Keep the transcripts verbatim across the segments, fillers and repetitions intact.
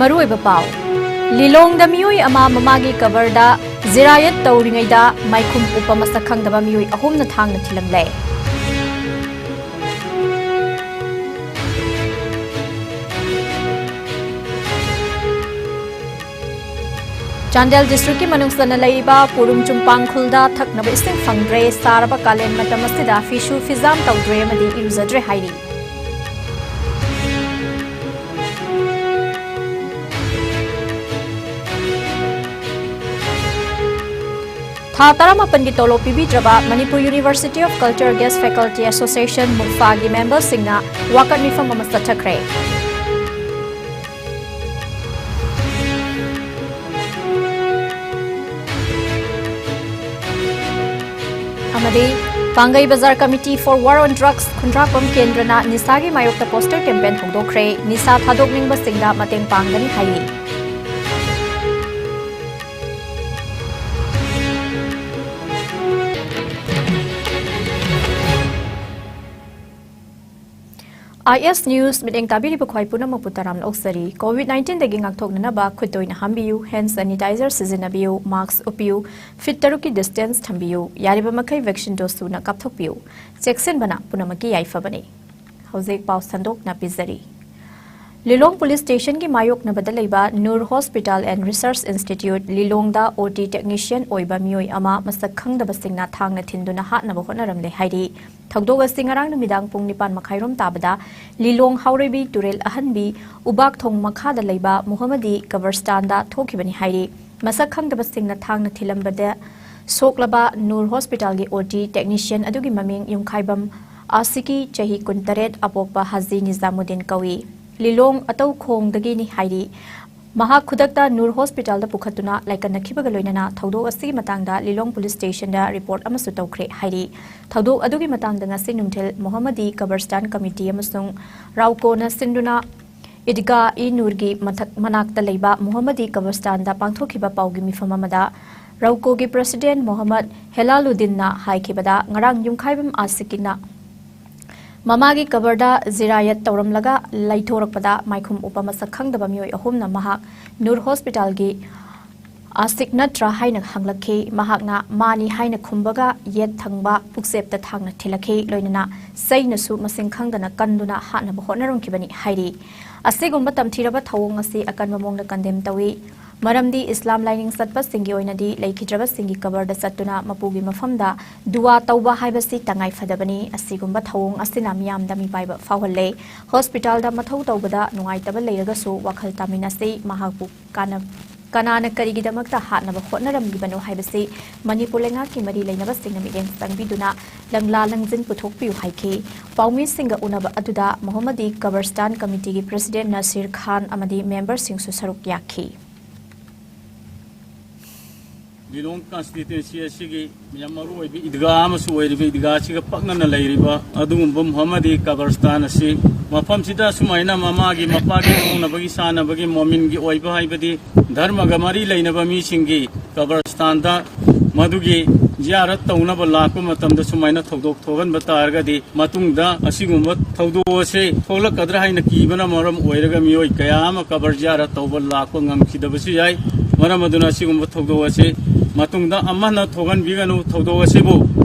ꯃꯔꯨꯑꯣꯏꯕ ꯄꯥꯎ꯫ ꯂꯤꯂꯣꯡꯗ ꯃꯤꯑꯣꯏ ꯑꯃ ꯃꯃꯥꯒꯤ ꯀꯕꯔꯗ ꯖꯤꯔꯥꯌꯠ ꯇꯧꯔꯤꯉꯩꯗ ꯃꯥꯏꯈꯨꯝ ꯎꯞꯄ ꯃꯁꯛ ꯈꯪꯗꯕ ꯃꯤꯑꯣꯏ ꯑꯍꯨꯝꯅ ꯊꯥꯡꯅ ꯊꯤꯜꯂꯝꯂꯦ꯫ ꯆꯥꯟꯗꯦꯜ districtꯀꯤ ꯃꯅꯨꯡ ꯆꯟꯅ ꯂꯩꯔꯤꯕ ꯄꯨꯔꯨꯝ ꯆꯨꯝꯄꯥꯡ ꯈꯨꯜꯗ ꯊꯛꯅꯕ ꯏꯁꯤꯡ ꯐꯪꯗ꯭ꯔꯦ, ꯁꯥꯔꯕ ꯀꯥꯂꯦꯟ ꯃꯇꯝ ꯑꯁꯤꯗ ꯐꯤꯁꯨ ꯐꯤꯖꯥꯝ ꯇꯧꯗ꯭ꯔꯦ ꯑꯃꯗꯤ ꯏꯔꯨꯖꯗ꯭ꯔꯦ ꯍꯥꯏꯔꯤ꯫ ꯊꯥ ꯇꯔꯥꯃꯥꯄꯟꯒꯤ ꯇꯣꯂꯣꯞ ꯄꯤꯕꯤꯗ꯭ꯔꯕ Manipur University of Culture Guest Faculty Association, MUGFAꯒꯤ memberꯁꯤꯡꯅ ꯋꯥꯀꯠ ꯃꯤꯐꯝ ꯑꯃ ꯆꯠꯊꯈ꯭ꯔꯦ꯫ ꯑꯃꯗꯤ ꯄꯥꯡꯒꯩ ꯕꯖꯥꯔ Committee for War on Drugs ꯈꯨꯟꯗ꯭ꯔꯥꯛꯄꯝ ꯀꯦꯟꯗ꯭ꯔꯅ ꯅꯤꯁꯥꯒꯤ ꯃꯥꯌꯣꯛꯇ poster campaign ꯍꯧꯗꯣꯛꯈ꯭ꯔꯦ꯫ ꯅꯤꯁꯥ ꯊꯥꯗꯣꯛꯅꯤꯡꯕꯁꯤꯡꯗ ꯃꯇꯦꯡ ꯄꯥꯡꯒꯅꯤ ꯍꯥꯏꯔꯤ꯫ IS News ꯃꯤꯠꯌꯦꯡ ꯇꯥꯕꯤꯔꯤꯕ ꯈ꯭ꯋꯥꯏ ꯄꯨꯝꯅꯃꯛꯄꯨ ꯇꯔꯥꯝꯅ ꯑꯣꯛꯆꯔꯤ꯫ COVID nineteenꯗꯒꯤ ꯉꯥꯛꯊꯣꯛꯅꯅꯕ ꯈꯨꯠ ꯇꯣꯏꯅ ꯍꯥꯝꯕꯤꯌꯨ, hand sanitizer ꯁꯤꯖꯤꯟꯅꯕꯤꯌꯨ, mask ꯎꯞꯄꯤꯌꯨ, feet ꯇꯔꯨꯛꯀꯤ distance ꯊꯝꯕꯤꯌꯨ, ꯌꯥꯔꯤꯕ ꯃꯈꯩ vaccine dose ꯁꯨꯅ ꯀꯥꯞꯊꯣꯛꯄꯤꯌꯨ꯫ ꯆꯦꯛꯁꯤꯟꯕꯅ ꯄꯨꯝꯅꯃꯛꯀꯤ ꯌꯥꯏꯐꯕꯅꯤ꯫ ꯍꯧꯖꯤꯛ ꯄꯥꯎ ꯁꯟꯗꯣꯛꯅ ꯄꯤꯖꯔꯤ꯫ ꯂꯤꯂꯣꯡ police stationꯒꯤ ꯃꯥꯌꯣꯛꯅꯕꯗ ꯂꯩꯕ Noor Hospital and Research Institute ꯂꯤꯂꯣꯡꯗ OT technician ꯑꯣꯏꯕ ꯃꯤꯑꯣꯏ ꯑꯃ ꯃꯁꯛ ꯈꯪꯗꯕꯁꯤꯡꯅ ꯊꯥꯡꯅ ꯊꯤꯟꯗꯨꯅ ꯍꯥꯠꯅꯕ ꯍꯣꯠꯅꯔꯝꯂꯦ ꯍꯥꯏꯔꯤ꯫ ꯊꯧꯗꯣꯛ ꯑꯁꯤ ꯉꯔꯥꯡ ꯅꯨꯃꯤꯗꯥꯡ ꯄꯨꯡ ꯅꯤꯄꯥꯟ ꯃꯈꯥꯏꯔꯣꯝ ꯇꯥꯕꯗ ꯂꯤꯂꯣꯡ ꯍꯥꯎꯔꯩꯕꯤ ꯇꯨꯔꯦꯜ ꯑꯍꯟꯕꯤ ꯎꯕꯥꯛ ꯊꯣꯡ ꯃꯈꯥꯗ ꯂꯩꯕ ꯃꯨꯍꯝꯃꯗꯤ ꯀꯕꯔꯁꯇꯥꯟꯗ ꯊꯣꯛꯈꯤꯕꯅꯤ ꯍꯥꯏꯔꯤ꯫ ꯃꯁꯛ ꯈꯪꯗꯕꯁꯤꯡꯅ ꯊꯥꯡꯅ ꯊꯤꯜꯂꯝꯕꯗ ꯁꯣꯛꯂꯕ Noor Hospitalꯒꯤ OT technician ꯑꯗꯨꯒꯤ ꯃꯃꯤꯡ ꯌꯨꯝꯈꯥꯏꯕꯝ ꯑꯥꯁꯤꯀꯤ, ꯆꯍꯤ ꯀꯨꯟꯇꯔꯦꯠ, ꯑꯄꯣꯛꯄ ꯍꯥꯖꯤ ꯅꯤꯖꯥꯃꯨꯗꯤꯟ ꯀꯧꯏ꯫ ꯂꯤꯂꯣꯡ ꯑꯇꯧꯈꯣꯡꯗꯒꯤꯅꯤ ꯍꯥꯏꯔꯤ꯫ ꯃꯍꯥꯛ ꯈꯨꯗꯛꯇ Noor Hospitalꯗ ꯄꯨꯈꯠꯇꯨꯅ ꯂꯥꯏꯀꯠꯅꯈꯤꯕꯒ ꯂꯣꯏꯅꯅ ꯊꯧꯗꯣꯛ ꯑꯁꯤꯒꯤ ꯃꯇꯥꯡꯗ ꯂꯤꯂꯣꯡ police stationꯗ report ꯑꯃꯁꯨ ꯇꯧꯈ꯭ꯔꯦ ꯍꯥꯏꯔꯤ꯫ ꯊꯧꯗꯣꯛ ꯑꯗꯨꯒꯤ ꯃꯇꯥꯡꯗ ꯉꯁꯤ ꯅꯨꯡꯊꯤꯜ ꯃꯨꯍꯝꯃꯗꯤ ꯀꯕꯔꯁꯇꯥꯟ committee ꯑꯃꯁꯨꯡ ꯔꯥꯎꯀꯣꯅ ꯁꯤꯟꯗꯨꯅ ꯏꯗꯒꯥ-ꯏ-ꯅꯨꯔꯒꯤ ꯃꯊꯛ, ꯃꯅꯥꯛꯇ ꯂꯩꯕ ꯃꯨꯍꯝꯃꯗꯤ ꯀꯕꯔꯁꯇꯥꯟꯗ ꯄꯥꯡꯊꯣꯛꯈꯤꯕ ꯄꯥꯎꯒꯤ ꯃꯤꯐꯝ ꯑꯃꯗ ꯔꯥꯎꯀꯣꯒꯤ president ꯃꯣꯍꯝꯃꯗ ꯍꯦꯂꯥꯂꯨꯗꯤꯟꯅ ꯍꯥꯏꯈꯤꯕꯗ, ꯉꯔꯥꯡ ꯌꯨꯝꯈꯥꯏꯕꯝ ꯑꯥꯁꯤꯀꯤꯅ ꯃꯃꯥꯒꯤ ꯀꯕꯔꯗ ꯖꯤꯔꯥꯌꯠ ꯇꯧꯔꯝꯂꯒ ꯂꯩꯊꯣꯔꯛꯄꯗ ꯃꯥꯏꯈꯨꯝ ꯎꯞꯄ ꯃꯁꯛ ꯈꯪꯗꯕ ꯃꯤꯑꯣꯏ ꯑꯍꯨꯝꯅ ꯃꯍꯥꯛ ꯅꯨꯔ ꯍꯣꯁꯄꯤꯇꯥꯜꯒꯤ ꯑꯥꯁꯤꯛ ꯅꯠꯇ꯭ꯔꯥ ꯍꯥꯏꯅ ꯍꯪꯂꯛꯈꯤ꯫ ꯃꯍꯥꯛꯅ ꯃꯥꯅꯤ ꯍꯥꯏꯅ ꯈꯨꯝꯕꯒ ꯌꯦꯠ ꯊꯪꯕ ꯄꯨꯛꯆꯦꯞꯇ ꯊꯥꯡꯅ ꯊꯤꯜꯂꯛꯈꯤ꯫ ꯂꯣꯏꯅꯅ ꯆꯩꯅꯁꯨ ꯃꯁꯤꯡ ꯈꯪꯗꯅ ꯀꯟꯗꯨꯅ ꯍꯥꯠꯅꯕ ꯍꯣꯠꯅꯔꯝꯈꯤꯕꯅꯤ ꯍꯥꯏꯔꯤ꯫ ꯑꯁꯤꯒꯨꯝꯕ ꯇꯝꯊꯤꯔꯕ ꯊꯧꯑꯣꯡ ꯑꯁꯤ ꯑꯀꯟꯕ ꯃꯑꯣꯡꯗ ꯀꯟꯗꯦꯝ ꯇꯧꯏ꯫ ꯃꯔꯝꯗꯤ ꯏꯁꯂꯥꯝ ꯂꯥꯏꯅꯤꯡ ꯆꯠꯄꯁꯤꯡꯒꯤ ꯑꯣꯏꯅꯗꯤ ꯂꯩꯈꯤꯗ꯭ꯔꯕꯁꯤꯡꯒꯤ ꯀꯕꯔꯗ ꯆꯠꯇꯨꯅ ꯃꯄꯨꯒꯤ ꯃꯐꯝꯗ ꯗꯨꯋꯥ ꯇꯧꯕ ꯍꯥꯏꯕꯁꯤ ꯇꯉꯥꯏ ꯐꯗꯕꯅꯤ꯫ ꯑꯁꯤꯒꯨꯝꯕ ꯊꯧꯑꯣꯡ ꯑꯁꯤꯅ ꯃꯤꯌꯥꯝꯗ ꯃꯤꯄꯥꯏꯕ ꯐꯥꯎꯍꯜꯂꯦ꯫ ꯍꯣꯁꯄꯤꯇꯥꯜꯗ ꯃꯊꯧ ꯇꯧꯕꯗ ꯅꯨꯡꯉꯥꯏꯇꯕ ꯂꯩꯔꯒꯁꯨ ꯋꯥꯈꯜ ꯇꯥꯃꯤꯟꯅꯁꯤ꯫ ꯃꯍꯥꯛꯄꯨ ꯀꯥꯟꯅ-, ꯀꯅꯥꯅ ꯀꯔꯤꯒꯤꯗꯃꯛꯇ ꯍꯥꯠꯅꯕ ꯍꯣꯠꯅꯔꯝꯂꯤꯕꯅꯣ ꯍꯥꯏꯕꯁꯤ ꯃꯅꯤꯄꯨꯔ ꯂꯩꯉꯥꯛꯀꯤ ꯃꯔꯤ ꯂꯩꯅꯕꯁꯤꯡꯅ ꯃꯤꯠꯌꯦꯡ ꯆꯪꯕꯤꯗꯨꯅ ꯂꯪꯂꯥ ꯂꯪꯖꯤꯟ ꯄꯨꯊꯣꯛꯄꯤꯌꯨ ꯍꯥꯏꯈꯤ꯫ ꯄꯥꯎꯃꯤꯁꯤꯡꯒ ꯎꯅꯕ ꯑꯗꯨꯗ ꯃꯣꯍꯝꯃꯗꯤ ꯀꯕꯔꯁꯇꯥꯟ ꯀꯃꯤꯇꯤꯒꯤ ꯄ꯭ꯔꯁꯤꯗꯦꯟ ꯅꯁꯤꯔ ꯈꯥꯟ ꯑꯃꯗꯤ ꯃꯦꯝꯕꯔꯁꯤꯡꯁꯨ ꯁꯔꯨꯛ ꯌꯥꯈꯤ꯫ ꯂꯤꯂꯣꯡ ꯀꯟꯁꯇꯤꯇ꯭ꯋꯦꯟꯁꯤ ꯑꯁꯤꯒꯤ ꯌꯥꯝ ꯃꯔꯨꯑꯣꯏꯕ ꯏꯗꯒꯥ ꯑꯃꯁꯨ ꯑꯣꯏꯔꯤꯕ ꯏꯗꯒꯥ ꯑꯁꯤꯒ ꯄꯛꯅꯅ ꯂꯩꯔꯤꯕ ꯑꯗꯨꯒꯨꯝꯕ ꯃꯨꯍꯝꯃꯗꯤ ꯀꯕꯔꯁꯇꯥꯟ ꯑꯁꯤ ꯃꯐꯝꯁꯤꯗ ꯑꯁꯨꯃꯥꯏꯅ ꯃꯃꯥꯒꯤ ꯃꯄꯥꯒꯤ ꯇꯧꯅꯕꯒꯤ ꯁꯥꯟꯅꯕꯒꯤ ꯃꯣꯃꯤꯟꯒꯤ ꯑꯣꯏꯕ ꯍꯥꯏꯕꯗꯤ ꯙꯔꯃꯒ ꯃꯔꯤ ꯂꯩꯅꯕ ꯃꯤꯁꯤꯡꯒꯤ ꯀꯕꯔꯁꯇꯥꯟꯗ ꯃꯗꯨꯒꯤ ꯖꯤꯌꯥꯔꯠ ꯇꯧꯅꯕ ꯂꯥꯛꯄ ꯃꯇꯝꯗ ꯁꯨꯃꯥꯏꯅ ꯊꯧꯗꯣꯛ ꯊꯣꯛꯍꯟꯕ ꯇꯥꯔꯒꯗꯤ ꯃꯇꯨꯡꯗ ꯑꯁꯤꯒꯨꯝꯕ ꯊꯧꯗꯣꯛ ꯑꯁꯤ ꯊꯣꯛꯂꯛꯀꯗ꯭ꯔꯥ ꯍꯥꯏꯅ ꯀꯤꯕꯅ ꯃꯔꯝ ꯑꯣꯏꯔꯒ ꯃꯤꯑꯣꯏ ꯀꯌꯥ ꯑꯃ ꯀꯕꯔ ꯖꯤꯌꯥꯔꯠ ꯇꯧꯕ ꯂꯥꯛꯄ ꯉꯝꯈꯤꯗꯕꯁꯨ ꯌꯥꯏ꯫ ꯃꯔꯝ ꯑꯗꯨꯅ ꯑꯁꯤꯒꯨꯝꯕ ꯊꯧꯗꯣꯛ ꯑꯁꯤ ꯃꯇꯨꯡꯗ ꯑꯃꯅ ꯊꯣꯛꯍꯟꯕꯤꯒꯅꯨ꯫ ꯊꯧꯗꯣꯛ ꯑꯁꯤꯕꯨ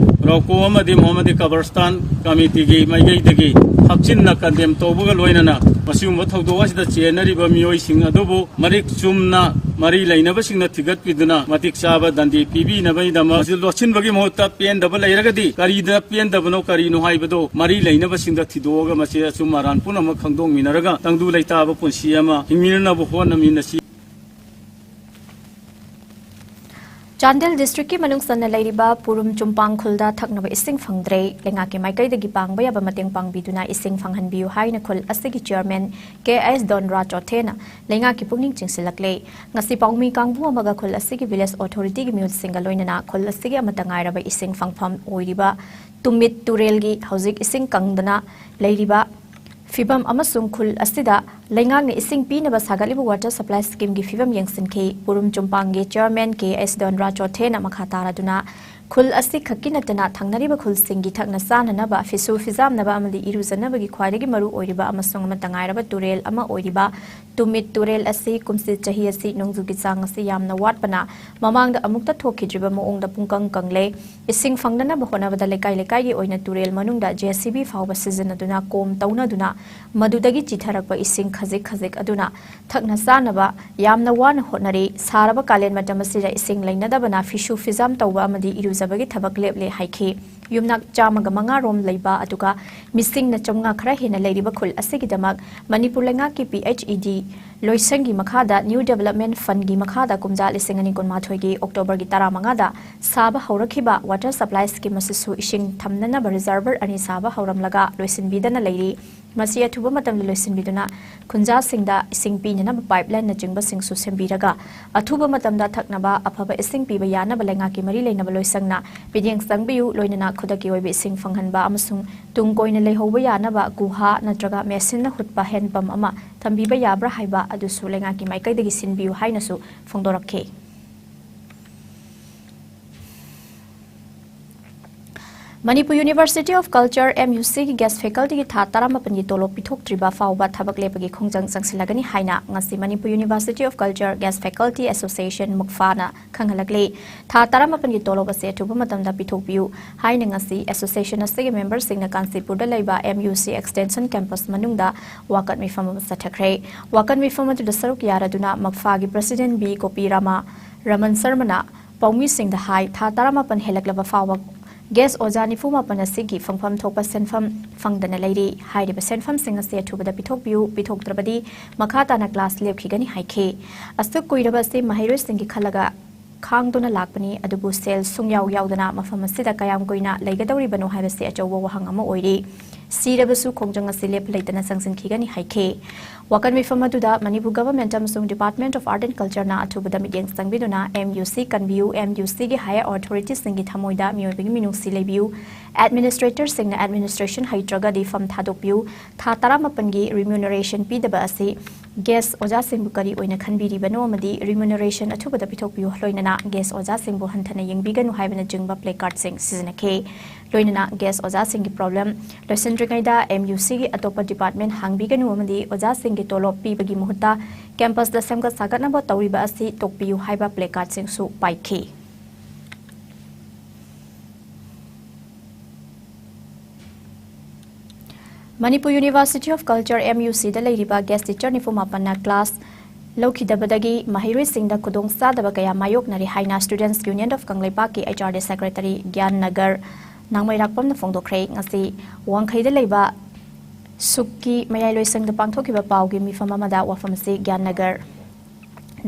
ꯔꯧꯀꯣ ꯑꯃꯗꯤ ꯃꯣꯍꯝꯃꯗꯤ ꯀꯕꯔꯁꯇꯥꯟ ꯀꯃꯤꯇꯤꯒꯤ ꯃꯥꯏꯀꯩꯗꯒꯤ ꯍꯛꯆꯤꯟꯅ ꯀꯟꯗꯦꯝ ꯇꯧꯕꯒ ꯂꯣꯏꯅꯅ ꯃꯁꯤꯒꯨꯝꯕ ꯊꯧꯗꯣꯛ ꯑꯁꯤꯗ ꯆꯦꯟꯅꯔꯤꯕ ꯃꯤꯑꯣꯏꯁꯤꯡ ꯑꯗꯨꯕꯨ ꯃꯔꯤꯛ ꯆꯨꯝꯅ ꯃꯔꯤ ꯂꯩꯅꯕꯁꯤꯡꯅ ꯊꯤꯒꯠꯄꯤꯗꯨꯅ ꯃꯇꯤꯛ ꯆꯥꯕ ꯗꯟꯗꯤ ꯄꯤꯕꯤꯅꯕꯒꯤꯗꯃꯛ ꯃꯁꯤ ꯂꯣꯠꯁꯤꯟꯕꯒꯤ ꯃꯍꯨꯠꯇ ꯄꯦꯟꯗꯕ ꯂꯩꯔꯒꯗꯤ ꯀꯔꯤꯗ ꯄꯦꯟꯗꯕꯅꯣ ꯀꯔꯤꯅꯣ ꯍꯥꯏꯕꯗꯨ ꯃꯔꯤ ꯂꯩꯅꯕꯁꯤꯡꯗ ꯊꯤꯗꯣꯛꯑꯒ ꯃꯁꯤ ꯑꯆꯨꯝ ꯑꯔꯥꯟ ꯄꯨꯝꯅꯃꯛ ꯈꯪꯗꯣꯛꯃꯤꯟꯅꯔꯒ ꯇꯪꯗꯨ ꯂꯩꯇꯥꯕ ꯄꯨꯟꯁꯤ ꯑꯃ ꯍꯤꯡꯃꯤꯟꯅꯅꯕ ꯍꯣꯠꯅꯃꯤꯟꯅꯁꯤ꯫ ꯆꯥꯟꯗꯦꯜ ꯗꯤꯁꯇ꯭ꯔꯤꯛꯀꯤ ꯃꯅꯨꯡ ꯆꯟꯅ ꯂꯩꯔꯤꯕ ꯄꯨꯔꯨꯝ ꯆꯨꯝꯄꯥꯡ ꯈꯨꯜꯗ ꯊꯛꯅꯕ ꯏꯁꯤꯡ ꯐꯪꯗ꯭ꯔꯦ꯫ ꯂꯩꯉꯥꯛꯀꯤ ꯃꯥꯏꯀꯩꯗꯒꯤ ꯄꯥꯡꯕ ꯌꯥꯕ ꯃꯇꯦꯡ ꯄꯥꯡꯕꯤꯗꯨꯅ ꯏꯁꯤꯡ ꯐꯪꯍꯟꯕꯤꯌꯨ ꯍꯥꯏꯅ ꯈꯨꯜ ꯑꯁꯤꯒꯤ ꯆꯤꯌꯔꯃꯦꯟ ꯀꯦ ꯑꯦꯁ ꯗꯣꯟꯔꯥ ꯆꯣꯊꯦꯅ ꯂꯩꯉꯥꯛꯀꯤ ꯄꯨꯛꯅꯤꯡ ꯆꯤꯡꯁꯤꯜꯂꯛꯂꯦ꯫ ꯉꯁꯤ ꯄꯥꯎꯃꯤ ꯀꯥꯡꯕꯨ ꯑꯃꯒ ꯈꯨꯜ ꯑꯁꯤꯒꯤ ꯚꯤꯂꯦꯖ ꯑꯣꯊꯣꯔꯤꯇꯤꯒꯤ ꯃꯤꯍꯨꯠꯁꯤꯡꯒ ꯂꯣꯏꯅꯅ ꯈꯨꯜ ꯑꯁꯤꯒꯤ ꯑꯃꯠꯇ ꯉꯥꯏꯔꯕ ꯏꯁꯤꯡ ꯐꯪꯐꯝ ꯑꯣꯏꯔꯤꯕ ꯇꯨꯃꯤꯠ ꯇꯨꯔꯦꯜꯒꯤ ꯍꯧꯖꯤꯛ ꯏꯁꯤꯡ ꯀꯪꯗꯅ ꯂꯩꯔꯤꯕ ꯐꯤꯚꯝ ꯑꯃꯁꯨꯡ ꯈꯨꯜ ꯑꯁꯤꯗ ꯂꯩꯉꯥꯛꯅ ꯏꯁꯤꯡ ꯄꯤꯅꯕ ꯁꯥꯒꯠꯂꯤꯕ ꯋꯥꯇꯔ ꯁꯄ꯭ꯂꯥꯏ ꯁ꯭ꯀꯤꯝꯒꯤ ꯐꯤꯚꯝ ꯌꯦꯡꯁꯤꯟꯈꯤ꯫ ꯄꯨꯔꯨꯝ ꯆꯨꯝꯄꯥꯡꯒꯤ ꯆꯤꯌꯔꯃꯦꯟ ꯀꯦ ꯑꯦꯁ ꯗꯣꯟꯔꯥ ꯆꯣꯊꯦꯅ ꯃꯈꯥ ꯇꯥꯔꯗꯨꯅ ꯈꯨꯜ ꯑꯁꯤ ꯈꯛꯀꯤ ꯅꯠꯇꯅ ꯊꯪꯅꯔꯤꯕ ꯈꯨꯜꯁꯤꯡꯒꯤ ꯊꯛꯅ ꯆꯥꯅꯅꯕ, ꯐꯤꯁꯨ ꯐꯤꯖꯥꯝꯅꯕ ꯑꯃꯗꯤ ꯏꯔꯨꯖꯅꯕꯒꯤ ꯈ꯭ꯋꯥꯏꯗꯒꯤ ꯃꯔꯨ ꯑꯣꯏꯔꯤꯕ ꯑꯃꯁꯨꯡ ꯑꯃꯠꯇ ꯉꯥꯏꯔꯕ ꯇꯨꯔꯦꯜ ꯑꯃ ꯑꯣꯏꯔꯤꯕ ꯇꯨꯃꯤꯠ ꯇꯨꯔꯦꯜ ꯑꯁꯤ ꯀꯨꯝꯁꯤ ꯆꯍꯤ ꯑꯁꯤ ꯅꯣꯡꯖꯨꯒꯤ ꯆꯥꯡ ꯑꯁꯤ ꯌꯥꯝꯅ ꯋꯥꯠꯄꯅ ꯃꯃꯥꯡꯗ ꯑꯃꯨꯛꯇ ꯊꯣꯛꯈꯤꯗ꯭ꯔꯤꯕ ꯃꯑꯣꯡꯗ ꯄꯨꯡꯀꯪ ꯀꯪꯂꯦ꯫ ꯏꯁꯤꯡ ꯐꯪꯅꯅꯕ ꯍꯣꯠꯅꯕꯗ ꯂꯩꯀꯥꯏ ꯂꯩꯀꯥꯏꯒꯤ ꯑꯣꯏꯅ ꯇꯨꯔꯦꯜ ꯃꯅꯨꯡꯗ JCB ꯐꯥꯎꯕ ꯁꯤꯖꯤꯟꯅꯗꯨꯅ ꯀꯣꯝ ꯇꯧꯅꯗꯨꯅ ꯃꯗꯨꯗꯒꯤ ꯆꯤꯊꯔꯛꯄ ꯏꯁꯤꯡ ꯈꯖꯤꯛ ꯈꯖꯤꯛ ꯑꯗꯨꯅ ꯊꯛꯅ ꯆꯥꯅꯕ ꯌꯥꯝꯅ ꯋꯥꯅ ꯍꯣꯠꯅꯔꯤ꯫ ꯁꯥꯔꯕ ꯀꯥꯂꯦꯟ ꯃꯇꯝ ꯑꯁꯤꯗ ꯏꯁꯤꯡ ꯂꯩꯅꯗꯕꯅ ꯐꯤꯁꯨ ꯐꯤꯖꯥꯝ ꯇꯧꯕ ꯑꯃꯗꯤ ꯏꯔꯨꯖꯕꯒꯤ ꯊꯕꯛ ꯂꯦꯞꯂꯦ ꯍꯥꯏꯈꯤ꯫ ꯌꯨꯝꯅꯥꯛ ꯆꯥꯝꯃꯒ ꯃꯉꯥ ꯔꯣꯝ ꯂꯩꯕ, ꯑꯗꯨꯒ ꯃꯤꯁꯤꯡꯅ ꯆꯥꯝꯃꯉꯥ ꯈꯔ ꯍꯦꯟꯅ ꯂꯩꯔꯤꯕ ꯈꯨꯜ ꯑꯁꯤꯒꯤꯗꯃꯛ ꯃꯅꯤꯄꯨꯔ ꯂꯩꯉꯥꯛꯀꯤ PHED ꯂꯣꯏꯁꯪꯒꯤ ꯃꯈꯥꯗ New Development Fundꯒꯤ ꯃꯈꯥꯗ ꯀꯨꯝꯖꯥ ꯂꯤꯁꯤꯡ ꯑꯅꯤ ꯀꯨꯟꯃꯥꯊꯣꯏꯒꯤ Octoberꯒꯤ ꯇꯔꯥꯃꯉꯥꯗ ꯁꯥꯕ ꯍꯧꯔꯛꯈꯤꯕ water supply schemeꯑꯁꯤꯁꯨ ꯏꯁꯤꯡ ꯊꯝꯅꯅꯕ reservoir ꯑꯅꯤ ꯁꯥꯕ ꯍꯧꯔꯝꯂꯒ ꯂꯣꯏꯁꯤꯟꯕꯤꯗꯅ ꯂꯩꯔꯤ꯫ ꯃꯁꯤ ꯑꯊꯨꯕ ꯃꯇꯝꯗ ꯂꯣꯏꯁꯤꯟꯕꯤꯗꯨꯅ ꯈꯨꯟꯖꯥꯁꯤꯡꯗ ꯏꯁꯤꯡ ꯄꯤꯅꯅꯕ pipelineꯅꯆꯤꯡꯕꯁꯤꯡꯁꯨ ꯁꯦꯝꯕꯤꯔꯒ ꯑꯊꯨꯕ ꯃꯇꯝꯗ ꯊꯛꯅꯕ ꯑꯐꯕ ꯏꯁꯤꯡ ꯄꯤꯕ ꯌꯥꯅꯕ ꯂꯩꯉꯥꯛꯀꯤ ꯃꯔꯤ ꯂꯩꯅꯕ ꯂꯣꯏꯁꯪꯅ ꯃꯤꯠꯌꯦꯡ ꯆꯪꯕꯤꯌꯨ꯫ ꯂꯣꯏꯅꯅ ꯈꯨꯗꯛꯀꯤ ꯑꯣꯏꯕ ꯏꯁꯤꯡ ꯐꯪꯍꯟꯕ ꯑꯃꯁꯨꯡ ꯇꯨꯡ ꯀꯣꯏꯅ ꯂꯩꯍꯧꯕ ꯌꯥꯅꯕ ꯒꯨꯍꯥ ꯅꯠꯇ꯭ꯔꯒ machineꯅ ꯍꯨꯠꯄ hand pumpꯑꯃ ꯊꯝꯕꯤꯕ ꯌꯥꯕ꯭ꯔꯥ ꯍꯥꯏꯕ ꯑꯗꯨꯁꯨ ꯂꯩꯉꯥꯛꯀꯤ ꯃꯥꯏꯀꯩꯗꯒꯤ ꯁꯤꯟꯕꯤꯌꯨ ꯍꯥꯏꯅꯁꯨ ꯐꯣꯡꯗꯣꯔꯛꯈꯤ꯫ Manipur University of Culture, MUCꯒꯤ guest facultyꯒꯤ ꯊꯥ ꯇꯔꯥꯃꯥꯄꯟꯒꯤ ꯇꯣꯂꯣꯞ ꯄꯤꯊꯣꯛꯇ꯭ꯔꯤꯕ ꯐꯥꯎꯕ ꯊꯕꯛ ꯂꯦꯞꯄꯒꯤ ꯈꯣꯡꯖꯪ ꯆꯪꯁꯤꯜꯂꯒꯅꯤ ꯍꯥꯏꯅ ꯉꯁꯤ Manipur University of Culture Guest Faculty Association, MUCFAꯅ ꯈꯪꯍꯜꯂꯛꯂꯤ꯫ ꯊꯥ ꯇꯔꯥꯃꯥꯄꯟꯒꯤ ꯇꯣꯂꯣꯞ ꯑꯁꯤ ꯑꯊꯨꯕ ꯃꯇꯝꯗ ꯄꯤꯊꯣꯛꯄꯤꯌꯨ ꯍꯥꯏꯅ ꯉꯁꯤ association ꯑꯁꯤꯒꯤ memberꯁꯤꯡꯅ ꯀꯥꯟꯆꯤꯄꯨꯔꯗ ꯂꯩꯕ MUC extension campus ꯃꯅꯨꯡꯗ ꯋꯥꯀꯠ ꯃꯤꯐꯝ ꯑꯃ ꯆꯠꯊꯈ꯭ꯔꯦ꯫ ꯋꯥꯀꯠ ꯃꯤꯐꯝ ꯑꯗꯨꯗ ꯁꯔꯨꯛ ꯌꯥꯔꯗꯨꯅ MUCFAꯒꯤ president B ꯒꯣꯄꯤꯔꯥꯃ ꯔꯃꯟ ꯁꯔꯃꯅ ꯄꯥꯎꯃꯤꯁꯤꯡꯗ ꯍꯥꯏ, ꯊꯥ ꯇꯔꯥꯃꯥꯄꯟ ꯍꯦꯜꯂꯛꯂꯕ ꯐꯥꯎꯕ guest ꯑꯣꯖꯥ ꯅꯤꯐꯨ ꯃꯥꯄꯟ ꯑꯁꯤꯒꯤ ꯐꯪꯐꯝ ꯊꯣꯛꯄ ꯁꯦꯟꯐꯝ ꯐꯪꯗꯅ ꯂꯩꯔꯤ꯫ ꯍꯥꯏꯔꯤꯕ ꯁꯦꯟꯐꯝꯁꯤꯡ ꯑꯁꯤ ꯑꯊꯨꯕꯗ ꯄꯤꯊꯣꯛꯄꯤꯌꯨ, ꯄꯤꯊꯣꯛꯇ꯭ꯔꯕꯗꯤ ꯃꯈꯥ ꯇꯥꯅ class ꯂꯦꯞꯈꯤꯒꯅꯤ ꯍꯥꯏꯈꯤ꯫ ꯑꯁꯨꯛ ꯀꯨꯏꯔꯕ ꯑꯁꯤ ꯃꯍꯩꯔꯣꯏꯁꯤꯡꯒꯤ ꯈꯜꯂꯒ ꯈꯥꯡꯗꯨꯅ ꯂꯥꯛꯄꯅꯤ, ꯑꯗꯨꯕꯨ ꯁꯦꯜ ꯁꯨꯡꯌꯥꯎ ꯌꯥꯎꯗꯅ ꯃꯐꯝ ꯑꯁꯤꯗ ꯀꯌꯥꯝ ꯀꯨꯏꯅ ꯂꯩꯒꯗꯧꯔꯤꯕꯅꯣ ꯍꯥꯏꯕꯁꯤ ꯑꯆꯧꯕ ꯋꯥꯍꯪ ꯑꯃ ꯑꯣꯏꯔꯤ꯫ ꯁꯤꯔꯕꯁꯨ ꯈꯣꯡꯖꯪ ꯑꯁꯤ ꯂꯦꯞꯄ ꯂꯩꯇꯅ ꯆꯪꯁꯤꯟꯈꯤꯒꯅꯤ ꯍꯥꯏꯈꯤ꯫ ꯋꯥꯀꯠ ꯃꯤꯐꯝ ꯑꯗꯨꯗ ꯃꯅꯤꯄꯨꯔ government ꯑꯃꯁꯨꯡ Department of Art and Cultureꯅ ꯑꯊꯨꯕꯗ ꯃꯤꯠꯌꯦꯡ ꯆꯪꯕꯤꯗꯨꯅ MUC ꯀꯟꯕꯤꯌꯨ, MUCꯒꯤ higher authorityꯁꯤꯡꯒꯤ ꯊꯃꯣꯏꯗ ꯃꯤꯑꯣꯏꯕꯒꯤ ꯃꯤꯅꯨꯡꯁꯤ ꯂꯩꯕꯤꯌꯨ, administratorꯁꯤꯡꯅ administration ꯍꯩꯇ꯭ꯔꯒꯗꯤ ꯐꯝ ꯊꯥꯗꯣꯛꯄꯤꯌꯨ, ꯊꯥ ꯇꯔꯥꯃꯥꯄꯟꯒꯤ remuneration ꯄꯤꯗꯕ ꯑꯁꯤ ꯒꯦꯁ ꯑꯣꯖꯥꯁꯤꯡꯕꯨ ꯀꯔꯤ ꯑꯣꯏꯅ ꯈꯟꯕꯤꯔꯤꯕꯅꯣ ꯑꯃꯗꯤ ꯔꯤꯃ꯭ꯌꯨꯅꯔꯦꯁꯟ ꯑꯊꯨꯕꯗ ꯄꯤꯊꯣꯛꯄꯤꯌꯨ, ꯂꯣꯏꯅꯅ ꯒꯦꯁ ꯑꯣꯖꯥꯁꯤꯡꯕꯨ ꯍꯟꯊꯅ ꯌꯦꯡꯕꯤꯒꯅꯨ ꯍꯥꯏꯕꯅꯆꯤꯡꯕ ꯄ꯭ꯂꯦꯀꯥꯔꯗꯁꯤꯡ ꯁꯤꯖꯤꯟꯅꯈꯤ꯫ ꯂꯣꯏꯅꯅ ꯒꯦꯁ ꯑꯣꯖꯥꯁꯤꯡꯒꯤ ꯄ꯭ꯔꯣꯕ꯭ꯂꯦꯝ ꯂꯣꯏꯁꯤꯟꯗ꯭ꯔꯤꯉꯩꯗ ꯑꯦꯝ ꯌꯨ ꯁꯤꯒꯤ ꯑꯇꯣꯞꯄ ꯗꯤꯄꯥꯔꯠꯃꯦꯟ ꯍꯥꯡꯕꯤꯒꯅꯨ ꯑꯃꯗꯤ ꯑꯣꯖꯥꯁꯤꯡꯒꯤ ꯇꯣꯂꯣꯞ ꯄꯤꯕꯒꯤ ꯃꯍꯨꯠꯇ ꯀꯦꯝꯄꯁꯇ ꯁꯦꯝꯒꯠ ꯁꯥꯒꯠꯅꯕ ꯇꯧꯔꯤꯕ ꯑꯁꯤ ꯇꯣꯛꯄꯤꯌꯨ ꯍꯥꯏꯕ ꯄ꯭ꯂꯦꯀꯥꯔꯗꯁꯤꯡꯁꯨ ꯄꯥꯏꯈꯤ꯫ Manipur university of culture, M U ꯁꯤꯗ ꯂꯩꯔꯤꯕ ꯒꯦꯁ ꯇꯤꯆꯔ ꯅꯤꯐꯨ ꯃꯥꯄꯟꯅ ꯀ꯭ꯂꯥꯁ ꯂꯧꯈꯤꯗꯕꯗꯒꯤ ꯃꯍꯩꯔꯣꯏꯁꯤꯡꯗ ꯈꯨꯗꯣꯡꯆꯥꯗꯕ ꯀꯌꯥ ꯃꯥꯌꯣꯛꯅꯔꯤ ꯍꯥꯏꯅ Students Union of ꯀꯪꯂꯩꯄꯥꯛꯀꯤ H R D secretary Gyan Nagar ꯅꯥꯡꯃꯩꯔꯥꯛꯄꯝꯅ ꯐꯣꯡꯗꯣꯛꯈ꯭ꯔꯦ꯫ ꯉꯁꯤ ꯋꯥꯡꯈꯩꯗ ꯂꯩꯕ ꯁꯨꯛꯀꯤ ꯃꯌꯥꯏ ꯂꯣꯏꯁꯪꯗ ꯄꯥꯡꯊꯣꯛꯈꯤꯕ ꯄꯥꯎꯒꯤ ꯃꯤꯐꯝ ꯑꯃꯗ ꯋꯥꯐꯝ ꯑꯁꯤ ꯒ꯭ꯌꯥꯟ ꯅꯒꯔ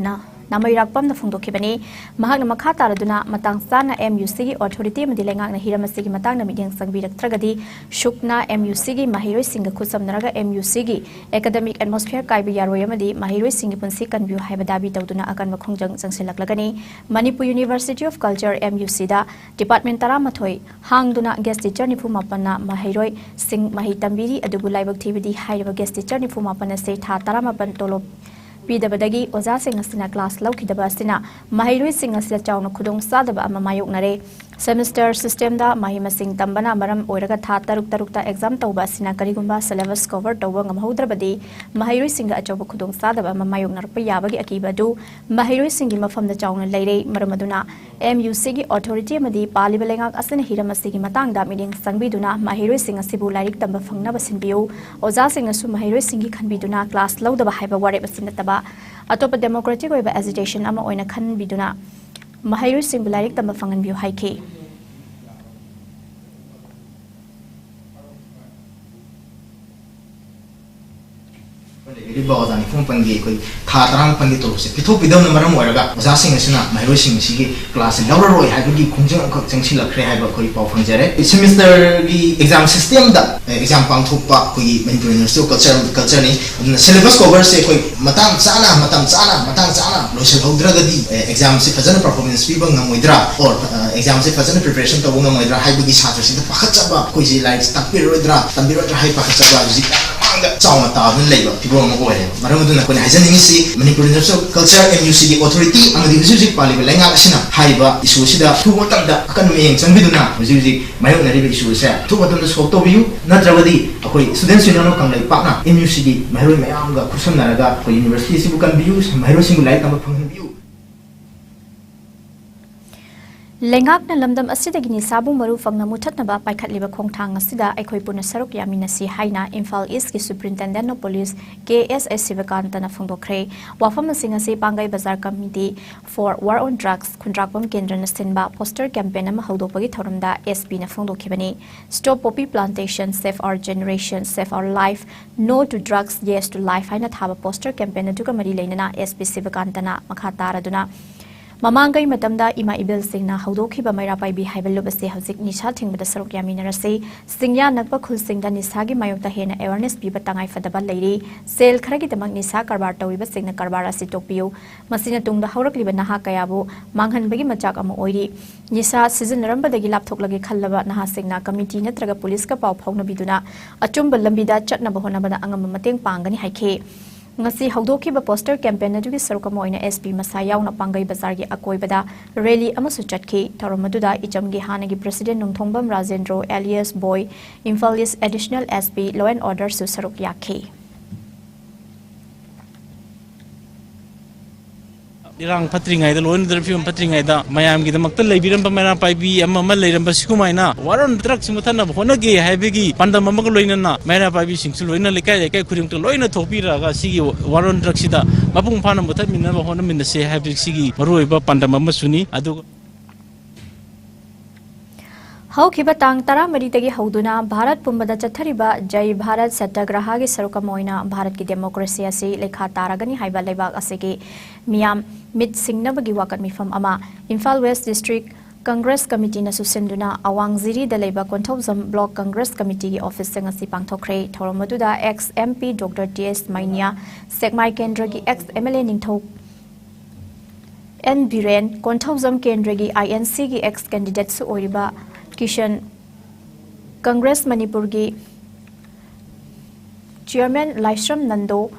ꯅ ꯅꯥꯃꯩꯔꯥꯛꯄꯝꯅ ꯐꯣꯡꯗꯣꯛꯈꯤꯕꯅꯤ꯫ ꯃꯍꯥꯛꯅ ꯃꯈꯥ ꯇꯥꯔꯗꯨꯅ ꯃꯇꯥꯡ ꯆꯥꯅ ꯑꯦꯝ ꯌꯨ ꯁꯤꯒꯤ ꯑꯣꯊꯣꯔꯤꯇꯤ ꯑꯃꯗꯤ ꯂꯩꯉꯥꯛꯅ ꯍꯤꯔꯝ ꯑꯁꯤꯒꯤ ꯃꯇꯥꯡꯗ ꯃꯤꯠꯌꯦꯡ ꯆꯪꯕꯤꯔꯛꯇ꯭ꯔꯒꯗꯤ ꯁꯨꯛꯅ ꯑꯦꯝ ꯌꯨ ꯁꯤꯒꯤ ꯃꯍꯩꯔꯣꯏꯁꯤꯡꯒ ꯈꯨꯠꯁꯝꯅꯔꯒ ꯑꯦꯝ ꯌꯨ ꯁꯤꯒꯤ ꯑꯦꯀꯥꯗꯃꯤꯛ ꯑꯦꯠꯃꯣꯁꯐꯤꯌꯔ ꯀꯥꯏꯕ ꯌꯥꯔꯣꯏ ꯑꯃꯗꯤ ꯃꯍꯩꯔꯣꯏꯁꯤꯡꯒꯤ ꯄꯨꯟꯁꯤ ꯀꯟꯕꯤꯌꯨ ꯍꯥꯏꯕ ꯗꯥꯕꯤ ꯇꯧꯗꯨꯅ ꯑꯀꯟꯕ ꯈꯣꯡꯖꯪ ꯆꯪꯁꯤꯜꯂꯛꯂꯒꯅꯤ꯫ Manipur university of culture, M U ꯁꯤꯗ ꯗꯤꯄꯥꯔꯠꯃꯦꯟ ꯇꯔꯥꯃꯥꯊꯣꯏ ꯍꯥꯡꯗꯨꯅ ꯒꯦꯁ ꯇꯤꯆꯔ ꯅꯤꯐꯨ ꯃꯥꯄꯟꯅ ꯃꯍꯩꯔꯣꯏꯁꯤꯡ ꯃꯍꯩ ꯇꯝꯕꯤꯔꯤ, ꯑꯗꯨꯕꯨ ꯂꯥꯏꯕꯛ ꯊꯤꯕꯗꯤ ꯍꯥꯏꯔꯤꯕ ꯒꯦꯁ ꯇꯤꯆꯔ ꯅꯤꯐꯨ ꯃꯥꯄꯟ ꯑꯁꯤ ꯊꯥ ꯇꯔꯥꯃꯥꯄꯟ ꯇꯣꯂꯣꯞ ꯄꯤꯗꯕꯗꯒꯤ ꯑꯣꯖꯥꯁꯤꯡ ꯑꯁꯤꯅ ꯀ꯭ꯂꯥꯁ ꯂꯧꯈꯤꯗꯕ ꯑꯁꯤꯅ ꯃꯍꯩꯔꯣꯏꯁꯤꯡ ꯑꯁꯤꯗ ꯆꯥꯎꯅ ꯈꯨꯗꯣꯡꯆꯥꯗꯕ ꯑꯃ ꯃꯥꯌꯣꯛꯅꯔꯦ꯫ ꯁꯦꯃꯤꯁꯇꯔ ꯁꯤꯁꯇꯦꯝꯗ ꯃꯍꯩ ꯃꯁꯤꯡ ꯇꯝꯕꯅ ꯃꯔꯝ ꯑꯣꯏꯔꯒ ꯊꯥ ꯇꯔꯨꯛ ꯇꯔꯨꯛꯇ ꯑꯦꯛꯖꯥꯝ ꯇꯧꯕ ꯑꯁꯤꯅ ꯀꯔꯤꯒꯨꯝꯕ ꯁꯤꯂꯦꯕꯁ ꯀꯣꯚꯔ ꯇꯧꯕ ꯉꯝꯍꯧꯗ꯭ꯔꯕꯗꯤ ꯃꯍꯩꯔꯣꯏꯁꯤꯡꯗ ꯑꯆꯧꯕ ꯈꯨꯗꯣꯡꯆꯥꯗꯕ ꯑꯃ ꯃꯥꯌꯣꯛꯅꯔꯛꯄ ꯌꯥꯕꯒꯤ ꯑꯀꯤꯕ ꯑꯗꯨ ꯃꯍꯩꯔꯣꯏꯁꯤꯡꯒꯤ ꯃꯐꯝꯗ ꯆꯥꯎꯅ ꯂꯩꯔꯦ꯫ ꯃꯔꯝ ꯑꯗꯨꯅ ꯑꯦꯝ ꯌꯨ ꯁꯤꯒꯤ ꯑꯣꯊꯣꯔꯤꯇꯤ ꯑꯃꯗꯤ ꯄꯥꯜꯂꯤꯕ ꯂꯩꯉꯥꯛ ꯑꯁꯤꯅ ꯍꯤꯔꯝ ꯑꯁꯤꯒꯤ ꯃꯇꯥꯡꯗ ꯃꯤꯠꯌꯦꯡ ꯆꯪꯕꯤꯗꯨꯅ ꯃꯍꯩꯔꯣꯏꯁꯤꯡ ꯑꯁꯤꯕꯨ ꯂꯥꯏꯔꯤꯛ ꯇꯝꯕ ꯐꯪꯅꯕ ꯁꯤꯟꯕꯤꯌꯨ꯫ ꯑꯣꯖꯥꯁꯤꯡꯅꯁꯨ ꯃꯍꯩꯔꯣꯏꯁꯤꯡꯒꯤ ꯈꯟꯕꯤꯗꯨꯅ ꯀ꯭ꯂꯥꯁ ꯂꯧꯗꯕ ꯍꯥꯏꯕ ꯋꯥꯔꯦꯞ ꯑꯁꯤ ꯅꯠꯇꯕ ꯑꯇꯣꯞꯄ ꯗꯦꯃꯣꯀ꯭ꯔꯦꯇꯤꯛ ꯑꯣꯏꯕ ꯑꯦꯖꯤꯇꯦꯁꯟ ꯑꯃ ꯑꯣꯏꯅ ꯈꯟꯕꯤꯗꯨꯅ ꯃꯍꯩꯔꯣꯏꯁꯤꯡꯕꯨ ꯂꯥꯏꯔꯤꯛ ꯇꯝꯕ ꯐꯪꯍꯟꯕꯤꯌꯨ ꯍꯥꯏꯈꯤ꯫ ꯂꯩꯕꯤꯔꯤꯕ ꯑꯣꯖꯥ ꯅꯤꯐꯨ ꯃꯥꯄꯟꯒꯤ ꯑꯩꯈꯣꯏ ꯊꯥ ꯇꯔꯥꯃꯥꯄꯟꯒꯤ ꯇꯣꯂꯣꯞꯁꯦ ꯄꯤꯊꯣꯛꯄꯤꯗꯕꯅ ꯃꯔꯝ ꯑꯣꯏꯔꯒ ꯑꯣꯖꯥꯁꯤꯡ ꯑꯁꯤꯅ ꯃꯍꯩꯔꯣꯏꯁꯤꯡ ꯑꯁꯤꯒꯤ ꯀ꯭ꯂꯥꯁꯁꯦ ꯂꯧꯔꯔꯣꯏ ꯍꯥꯏꯕꯒꯤ ꯈꯣꯡꯖꯪ ꯑꯃꯈꯛ ꯆꯪꯁꯤꯜꯂꯛꯈ꯭ꯔꯦ ꯍꯥꯏꯕ ꯑꯩꯈꯣꯏ ꯄꯥꯎ ꯐꯪꯖꯔꯦ꯫ ꯁꯦꯃꯤꯁꯇꯔꯒꯤ ꯑꯦꯛꯖꯥꯝ ꯁꯤꯁꯇꯦꯝꯗ ꯑꯦꯛꯖꯥꯝ ꯄꯥꯡꯊꯣꯛꯄ ꯑꯩꯈꯣꯏꯒꯤ ꯃꯅꯤꯄꯨꯔ ꯌꯨꯅꯤꯚꯔꯁꯤꯇꯤ ꯑꯣꯐ ꯀꯜꯆꯔ, ꯀꯜꯆꯔꯅꯤ꯫ ꯑꯗꯨꯅ ꯁꯤꯂꯦꯕꯁ ꯀꯣꯚꯔꯁꯦ ꯑꯩꯈꯣꯏ ꯃꯇꯥꯡ ꯆꯥꯅ, ꯃꯇꯝ ꯆꯥꯅ, ꯃꯇꯥꯡ ꯆꯥꯅ ꯂꯣꯏꯁꯤꯜꯍꯧꯗ꯭ꯔꯒꯗꯤ ꯑꯦꯛꯖꯥꯝꯁꯤ ꯐꯖꯅ ꯄꯔꯐꯣꯔꯃꯦꯟꯁ ꯄꯤꯕ ꯉꯝꯃꯣꯏꯗ꯭ꯔꯥ, ꯑꯣꯔ ꯑꯦꯛꯖꯥꯝꯁꯦ ꯐꯖꯅ ꯄ꯭ꯔꯤꯄꯦꯔꯦꯁꯟ ꯇꯧꯕ ꯉꯝꯃꯣꯏꯗ꯭ꯔꯥ ꯍꯥꯏꯕꯒꯤ ꯁꯥꯇ꯭ꯔꯁꯤꯡꯗ ꯄꯥꯈꯠꯆꯕ, ꯑꯩꯈꯣꯏꯁꯦ ꯂꯥꯏꯔꯤꯛꯁꯦ ꯇꯥꯛꯄꯤꯔꯔꯣꯏꯗ꯭ꯔꯥ, ꯇꯝꯕꯤꯔꯣꯏꯗ꯭ꯔꯥ ꯍꯥꯏꯕ ꯄꯥꯈꯠꯆꯕ ꯍꯧꯖꯤꯛ ꯃꯌꯥꯝ ꯑꯃ ꯆꯥꯎꯅ ꯇꯥꯗꯨꯅ ꯂꯩꯕ ꯐꯤꯕꯝ ꯑꯃ ꯑꯣꯏꯔꯦꯕ꯫ ꯃꯔꯝ ꯑꯗꯨꯅ ꯑꯩꯈꯣꯏꯅ ꯍꯥꯏꯖꯅꯤꯡꯉꯤꯁꯤ, Manipur university of culture, M U ꯁꯤꯒꯤ ꯑꯣꯊꯣꯔꯤꯇꯤ ꯑꯃꯗꯤ ꯍꯧꯖꯤꯛ ꯍꯧꯖꯤꯛ ꯄꯥꯜꯂꯤꯕ ꯂꯩꯉꯥꯛ ꯑꯁꯤꯅ ꯍꯥꯏꯔꯤꯕ ꯏꯁꯨ ꯑꯁꯤꯗ ꯑꯊꯨꯕ ꯃꯇꯝꯗ ꯑꯀꯟꯕ ꯃꯤꯠꯌꯦꯡ ꯆꯪꯕꯤꯗꯨꯅ ꯍꯧꯖꯤꯛ ꯍꯧꯖꯤꯛ ꯃꯥꯌꯣꯛꯅꯔꯤꯕ ꯏꯁꯨ ꯑꯁꯦ ꯑꯊꯨꯕ ꯃꯇꯝꯗ ꯁꯣꯜꯕ ꯇꯧꯕꯤꯌꯨ꯫ ꯅꯠꯇ꯭ꯔꯕꯗꯤ ꯑꯩꯈꯣꯏ Students' Union of ꯀꯪꯂꯩꯄꯥꯛꯅ ꯑꯦꯝ ꯌꯨ ꯁꯤꯒꯤ ꯃꯍꯩꯔꯣꯏ ꯃꯌꯥꯝꯒ ꯈꯨꯠꯁꯝꯅꯔꯒ ꯑꯩꯈꯣꯏ ꯌꯨꯅꯤꯚꯔꯁꯤꯇꯤ ꯑꯁꯤꯕꯨ ꯀꯟꯕꯤꯌꯨ, ꯃꯍꯩꯔꯣꯏꯁꯤꯡꯕꯨ ꯂꯥꯏꯔꯤꯛ ꯇꯝꯕ ꯐꯪꯍꯟꯕꯤꯌꯨ꯫ ꯂꯩꯉꯥꯛꯅ ꯂꯝꯗꯝ ꯑꯁꯤꯗꯒꯤ ꯅꯤꯁꯥꯕꯨ ꯃꯔꯨ ꯐꯪꯅ ꯃꯨꯊꯠꯅꯕ ꯄꯥꯏꯈꯠꯂꯤꯕ ꯈꯣꯡꯊꯥꯡ ꯑꯁꯤꯗ ꯑꯩꯈꯣꯏ ꯄꯨꯟꯅ ꯁꯔꯨꯛ ꯌꯥꯃꯤꯟꯅꯁꯤ ꯍꯥꯏꯅ ꯏꯝꯐꯥꯜ ꯏꯁꯀꯤ Superintendent of Police ꯀꯦ ꯑꯦꯁ ꯑꯦꯁ ꯁꯤꯕꯀꯥꯟꯇꯅ ꯐꯣꯡꯗꯣꯛꯈ꯭ꯔꯦ꯫ ꯋꯥꯐꯝ ꯑꯁꯤ ꯉꯁꯤ ꯄꯥꯡꯒꯩ ꯕꯖꯥꯔ Committee for War on Drugs ꯈꯨꯟꯗ꯭ꯔꯥꯛꯄꯝ ꯀꯦꯟꯗ꯭ꯔꯅ ꯁꯤꯟꯕ poster campaign ꯑꯃ ꯍꯧꯗꯣꯛꯄꯒꯤ ꯊꯧꯔꯝꯗ ꯑꯦꯁ ꯄꯤꯅ ꯐꯣꯡꯗꯣꯛꯈꯤꯕꯅꯤ꯫ Stop poppy plantation, save our generation, save our life, No to drugs, yes to life ꯍꯥꯏꯅ ꯊꯥꯕ poster campaign ꯑꯗꯨꯒ ꯃꯔꯤ ꯂꯩꯅꯅ ꯑꯦꯁ ꯄꯤ ꯁꯤꯕꯀꯥꯟꯇꯅ ꯃꯈꯥ ꯇꯥꯔꯗꯨꯅ, ꯃꯃꯥꯡꯒꯩ ꯃꯇꯝꯗ ꯏꯃꯥ ꯏꯕꯦꯜꯁꯤꯡꯅ ꯍꯧꯗꯣꯛꯈꯤꯕ ꯃꯩꯔꯥ ꯄꯥꯏꯕꯤ ꯍꯥꯏꯕ ꯂꯨꯞ ꯑꯁꯤ ꯍꯧꯖꯤꯛ ꯅꯤꯁꯥ ꯊꯤꯡꯕꯗ ꯁꯔꯨꯛ ꯌꯥꯃꯤꯟꯅꯔꯁꯤ꯫ ꯆꯤꯡꯌꯥ ꯅꯛꯄ ꯈꯨꯜꯁꯤꯡꯗ ꯅꯤꯁꯥꯒꯤ ꯃꯥꯌꯣꯛꯇ ꯍꯦꯟꯅ awareness ꯄꯤꯕ ꯇꯉꯥꯏ ꯐꯗꯕ ꯂꯩꯔꯤ꯫ ꯁꯦꯜ ꯈꯔꯒꯤꯗꯃꯛ ꯅꯤꯁꯥ ꯀꯔꯕꯥꯔ ꯇꯧꯔꯤꯕꯁꯤꯡꯅ ꯀꯔꯕꯥꯔ ꯑꯁꯤ ꯇꯣꯛꯄꯤꯌꯨ꯫ ꯃꯁꯤꯅ ꯇꯨꯡꯗ ꯍꯧꯔꯛꯂꯤꯕ ꯅꯍꯥ ꯀꯌꯥꯕꯨ ꯃꯥꯡꯍꯟꯕꯒꯤ ꯃꯆꯥꯛ ꯑꯃ ꯑꯣꯏꯔꯤ꯫ ꯅꯤꯁꯥ ꯁꯤꯖꯤꯟꯅꯔꯝꯕꯗꯒꯤ ꯂꯥꯞꯊꯣꯛꯂꯒꯦ ꯈꯜꯂꯕ ꯅꯍꯥꯁꯤꯡꯅ committee ꯅꯠꯇ꯭ꯔꯒ ꯄꯨꯂꯤꯁꯀ ꯄꯥꯎ ꯐꯥꯎꯅꯕꯤꯗꯨꯅ ꯑꯆꯨꯝꯕ ꯂꯝꯕꯤꯗ ꯆꯠꯅꯕ ꯍꯣꯠꯅꯕꯗ ꯑꯉꯝꯕ ꯃꯇꯦꯡ ꯄꯥꯡꯒꯅꯤ ꯍꯥꯏꯈꯤ꯫ ꯉꯁꯤ ꯍꯧꯗꯣꯛꯈꯤꯕ poster campaign ꯑꯗꯨꯒꯤ ꯁꯔꯨꯛ ꯑꯃ ꯑꯣꯏꯅ ꯑꯦꯁ ꯄꯤ ꯃꯁꯥ ꯌꯥꯎꯅ ꯄꯥꯡꯒꯩ ꯕꯖꯥꯔꯒꯤ ꯑꯀꯣꯏꯕꯗ rally ꯑꯃꯁꯨ ꯆꯠꯈꯤ꯫ ꯊꯧꯔꯝ ꯑꯗꯨꯗ ꯏꯆꯝꯒꯤ ꯍꯥꯟꯅꯒꯤ president Nongthongbam Rajendro alias boy, Imphal is additional S P law and order ꯁꯨ ꯁꯔꯨꯛ ꯌꯥꯈꯤ꯫ ꯏꯔꯥꯡ ꯐꯠꯇ꯭ꯔꯤꯉꯩꯗ, ꯂꯣꯏꯅꯗ꯭ꯔ ꯐꯤꯕꯝ ꯐꯠꯇ꯭ꯔꯤꯉꯩꯗ ꯃꯌꯥꯝꯒꯤꯗꯃꯛꯇ ꯂꯩꯕꯤꯔꯝꯕ ꯃꯩꯔꯥ ꯄꯥꯏꯕꯤ ꯑꯃ ꯑꯃ ꯂꯩꯔꯝꯕ ꯁꯤꯒꯨꯃꯥꯏꯅ war on drugs ꯁꯤ ꯃꯨꯊꯠꯅꯕ ꯍꯣꯠꯅꯒꯦ ꯍꯥꯏꯕꯒꯤ ꯄꯥꯟꯗꯝ ꯑꯃꯒ ꯂꯣꯏꯅꯅ ꯃꯩꯔꯥ ꯄꯥꯏꯕꯤꯁꯤꯡꯁꯨ ꯂꯣꯏꯅ ꯂꯩꯀꯥꯏ ꯂꯩꯀꯥꯏ ꯈꯨꯗꯤꯡꯃꯛꯇ ꯂꯣꯏꯅ ꯊꯣꯛꯄꯤꯔꯛꯑꯒ ꯁꯤꯒꯤ war on drugs ꯁꯤꯗ ꯃꯄꯨꯡ ꯐꯥꯅ ꯃꯨꯊꯠꯃꯤꯟꯅꯕ ꯍꯣꯠꯅꯃꯤꯟꯅꯁꯦ ꯍꯥꯏꯕꯁꯤ ꯁꯤꯒꯤ ꯃꯔꯨꯑꯣꯏꯕ ꯄꯥꯟꯗꯝ ꯑꯃꯁꯨꯅꯤ꯫ ꯑꯗꯨꯒ ꯍꯧꯈꯤꯕ ꯇꯥꯡ ꯇꯔꯥꯃꯔꯤꯗꯒꯤ ꯍꯧꯗꯨꯅ ꯚꯥꯔꯠ ꯄꯨꯝꯕꯗ ꯆꯠꯊꯔꯤꯕ ꯖꯥꯏ ꯚꯥꯔꯠ ꯁꯠꯌꯥꯒ꯭ꯔꯍꯒꯤ ꯁꯔꯨꯛ ꯑꯃ ꯑꯣꯏꯅ ꯚꯥꯔꯠꯀꯤ democracy ꯑꯁꯤ ꯂꯩꯈꯥ ꯇꯥꯔꯒꯅꯤ ꯍꯥꯏꯕ ꯂꯩꯕꯥꯛ ꯑꯁꯤꯒꯤ ꯃꯤꯌꯥꯝ ꯃꯤꯠ ꯁꯤꯡꯅꯕꯒꯤ ꯋꯥꯀꯠ ꯃꯤꯐꯝ ꯑꯃ Imphal West District Congress Committee ꯅꯁꯨ ꯁꯤꯟꯗꯨꯅ ꯑꯋꯥꯡ ꯖꯤꯔꯤꯗ ꯂꯩꯕ ꯀꯣꯟꯊꯧꯖꯝ Block Congress Committee ꯒꯤ office ꯇ ꯉꯁꯤ ꯄꯥꯡꯊꯣꯛꯈ꯭ꯔꯦ꯫ ꯊꯧꯔꯝ ꯑꯗꯨꯗ ex M P Doctor T S ꯃꯩꯅꯤꯌꯥ, ꯁꯦꯛꯃꯥꯏ ꯀꯦꯟꯗ꯭ꯔꯒꯤ ex M L A ꯅꯤꯡꯊꯧ ꯑꯦꯟ ꯕꯤꯔꯦꯟ, ꯀꯣꯟꯊꯧꯖꯝ ꯀꯦꯟꯗ꯭ꯔꯒꯤ I N C ꯒꯤ ex candidate ꯁꯨ ꯑꯣꯏꯔꯤꯕ ꯀꯤꯁꯟ, ꯀꯪꯒ꯭ꯔꯦꯁ ꯃꯅꯤꯄꯨꯔꯒꯤ Chairman Laishram Nando,